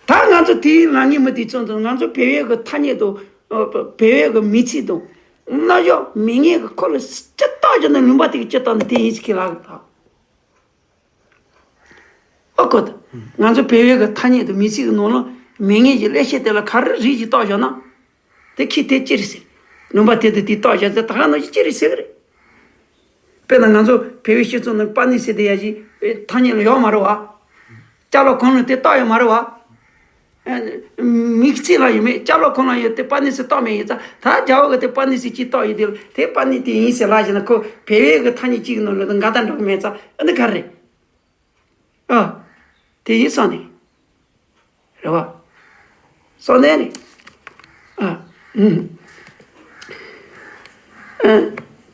ད་ང་ཚོ་དེའི་ལངས་ངེས་མི་དེ་ཚོ་དང་། ང་ཚོ་བལ་ཡུལ་གི་ཐ་སྙད་དང་། ཨ། བལ་ཡུལ་གི་མིང་ཚིག་དང་། རྣམ་གཞག་མིང་ངེས་གི་ཁོ་ལ་སྤྱིར་བཏང་བྱས་ན། ལུང་པ་དེ་གི་སྤྱིར་བཏང་ནི་དེ་ཡིན་ཟེར་གི་ལབ་གི་ད། ཨོ་ཁོ་ད། ང་ཚོ་བལ་ཡུལ་གི་ཐ་སྙད་དང་མིང་ཚིག་གི་ནང་ལ་མིང་ངེས་ཀྱི་ཀླད་ཤེད་དེ་ལ་ག་རེ་རིགས་ཤིག་བཏགས་བཞག་ན། དེ་ཁྱི་དེ་ཅི་རེད་ཟེར། ལུང་པ་དེ་དང་དེ་བཏགས་བཞག་ཚེ་ད་ག་ནང་བཞིན་ཅི་རེད་ཟེར་གི་རེད། དཔེར་ན་ང་ཚོ་བལ་ཡུལ་སྤྱི་ཚོགས་ནང་པ་ཎི་ཟེར་དེ་ཡ་གཞི་ཐ་སྙད་ལ་ཡོད་མ་རེད་བ། ཅ་ལག་གང་ལ་དེ་བཏགས་ཡོད་མ་རེད་བ། ཨ། མིང་ཚིག་ལ་ཡོད་མེད། ཅ་ལག་གང་ལ་ཡོད་དེ་པ་ཎི་ཟེར་བཏགས་མེད་ཡིན་ཙང་། ད་རྒྱ་བོད་གི་དེ་པ་ཎི་ཟེར་གཅིག་བཏགས་ཡོད་དེ་ལ་དེ་པ་ཎི་དེ་ཡིན་ཟེར་ལབ་བཞག་ན། ཁོ་བལ་ཡུལ་གི་ཐ་སྙད་གཅིག་གི་ནང་ལ་དེ་འགལ་ཟླ་འགྲོ་གི་མེད་ཙང་། ཨ། འདི་ག་རེད། ཨ། དེ་ཡིན་བསམ་ནས། རེད་བ། བསམ་ནས་རེད། ཨ། ཨུམ། ཨ།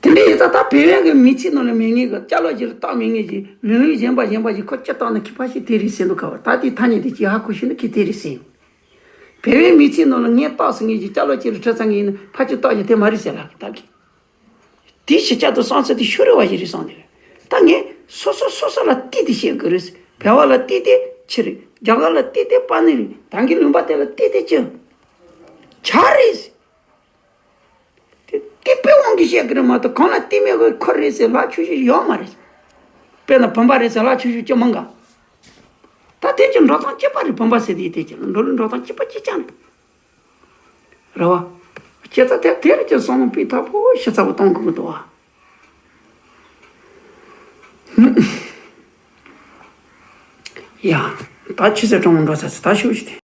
དེ་འདྲ་ཡིན་ཙང་ད་བལ་ཡུལ་གི་མིང་ཚིག་ནང་ལ་མེད་ངེས་གི། ཅ་ལག་ཅིག་ལ་བཏགས་མེད་ངེས་ཀྱི། ལུང་ལུགས་གཞན་པ་གཞན་པ་ཞིག་ཁོ་སྤྱིར་བཏང་ནས་ཁྱད་པར་ཞིག་དེ་རེད་ཟེར་འདུག་ག་བ། ད་དེའི་ཐ་སྙད་དེ་ཅིག་ཧ་གོ་ཤེས་ན་ཁྱེད་དེ་རེད་ཟེར། བལ་ཡུལ་མིང་ཚིག་ནང་ལ་ངས་བཏགས་ཟིན་ངེས་ཀྱི་ཅ་ལག་ཅིག་ལ་བྲིས་ཚར་ངེས་ཡིན་ན། ཕལ་ཆེར་བཏགས་ཀྱི་དེ་མ་རེད་ཟེར་ལབ་གི་ད་གི། དེའི་གཞི་རྩ་དང་བསམ་ཚུལ་དེ་ཤོར་བ་ཞིག་རེད་བསམ་ནས། ད་ངས་སོ་སོ་སོ་སོ་ལ་བལྟས་ཏེ་བཤད་དགོས་རེད། བལ་བ་ལ་བལྟས་ཏེ་ཁྱི་རེད། རྒྱ་གར་ལ་བལྟས་ཏེ་པ་ཎི་རེད། ད་གིན་ལུང་པ་དེ་ལ་བལྟས་ཏེ་ཅི། ཇ་རེད། དེ་དེ་པའི་དབང་གིས་བཤད་དགོས་རེད་མ་གཏོགས། གང་ལ་བལྟས་མེད་གི་ཁོ་རེད་ཟེར་ལབ་ཆོག་ཤེས་ཡོད་མ་རེད། དཔེར་ན་བུམ་པ་རེད་ཟེར་ལབ་ཆོག་ཤེས་ཅི་མང་ག། ད་དེ་ཅི་འགྲོ་སྟངས་གཅིག་པ་རེད། བུམ་པ་ཟེར་དེ་དེ་ཅི་འགྲོ་འགྲོ་སྟངས་གཅིག་པ་གཅིག་རྐྱང་རེད། རེད་བ། བྱས་ཙང་དེ་དེར་ཀྱང་བསམ་བློ་སྤུས་དག་པོ་ཞིབ་ཚགས་པོ་གཏོང་དགོས་ཀྱི་འདུག་བ། ཡ། ད་ཆུ་ཚོད་གྲངས་མང་འགྲོ་ཚར་ཚེ་ད་ཤུགས་ཤིག་དེ།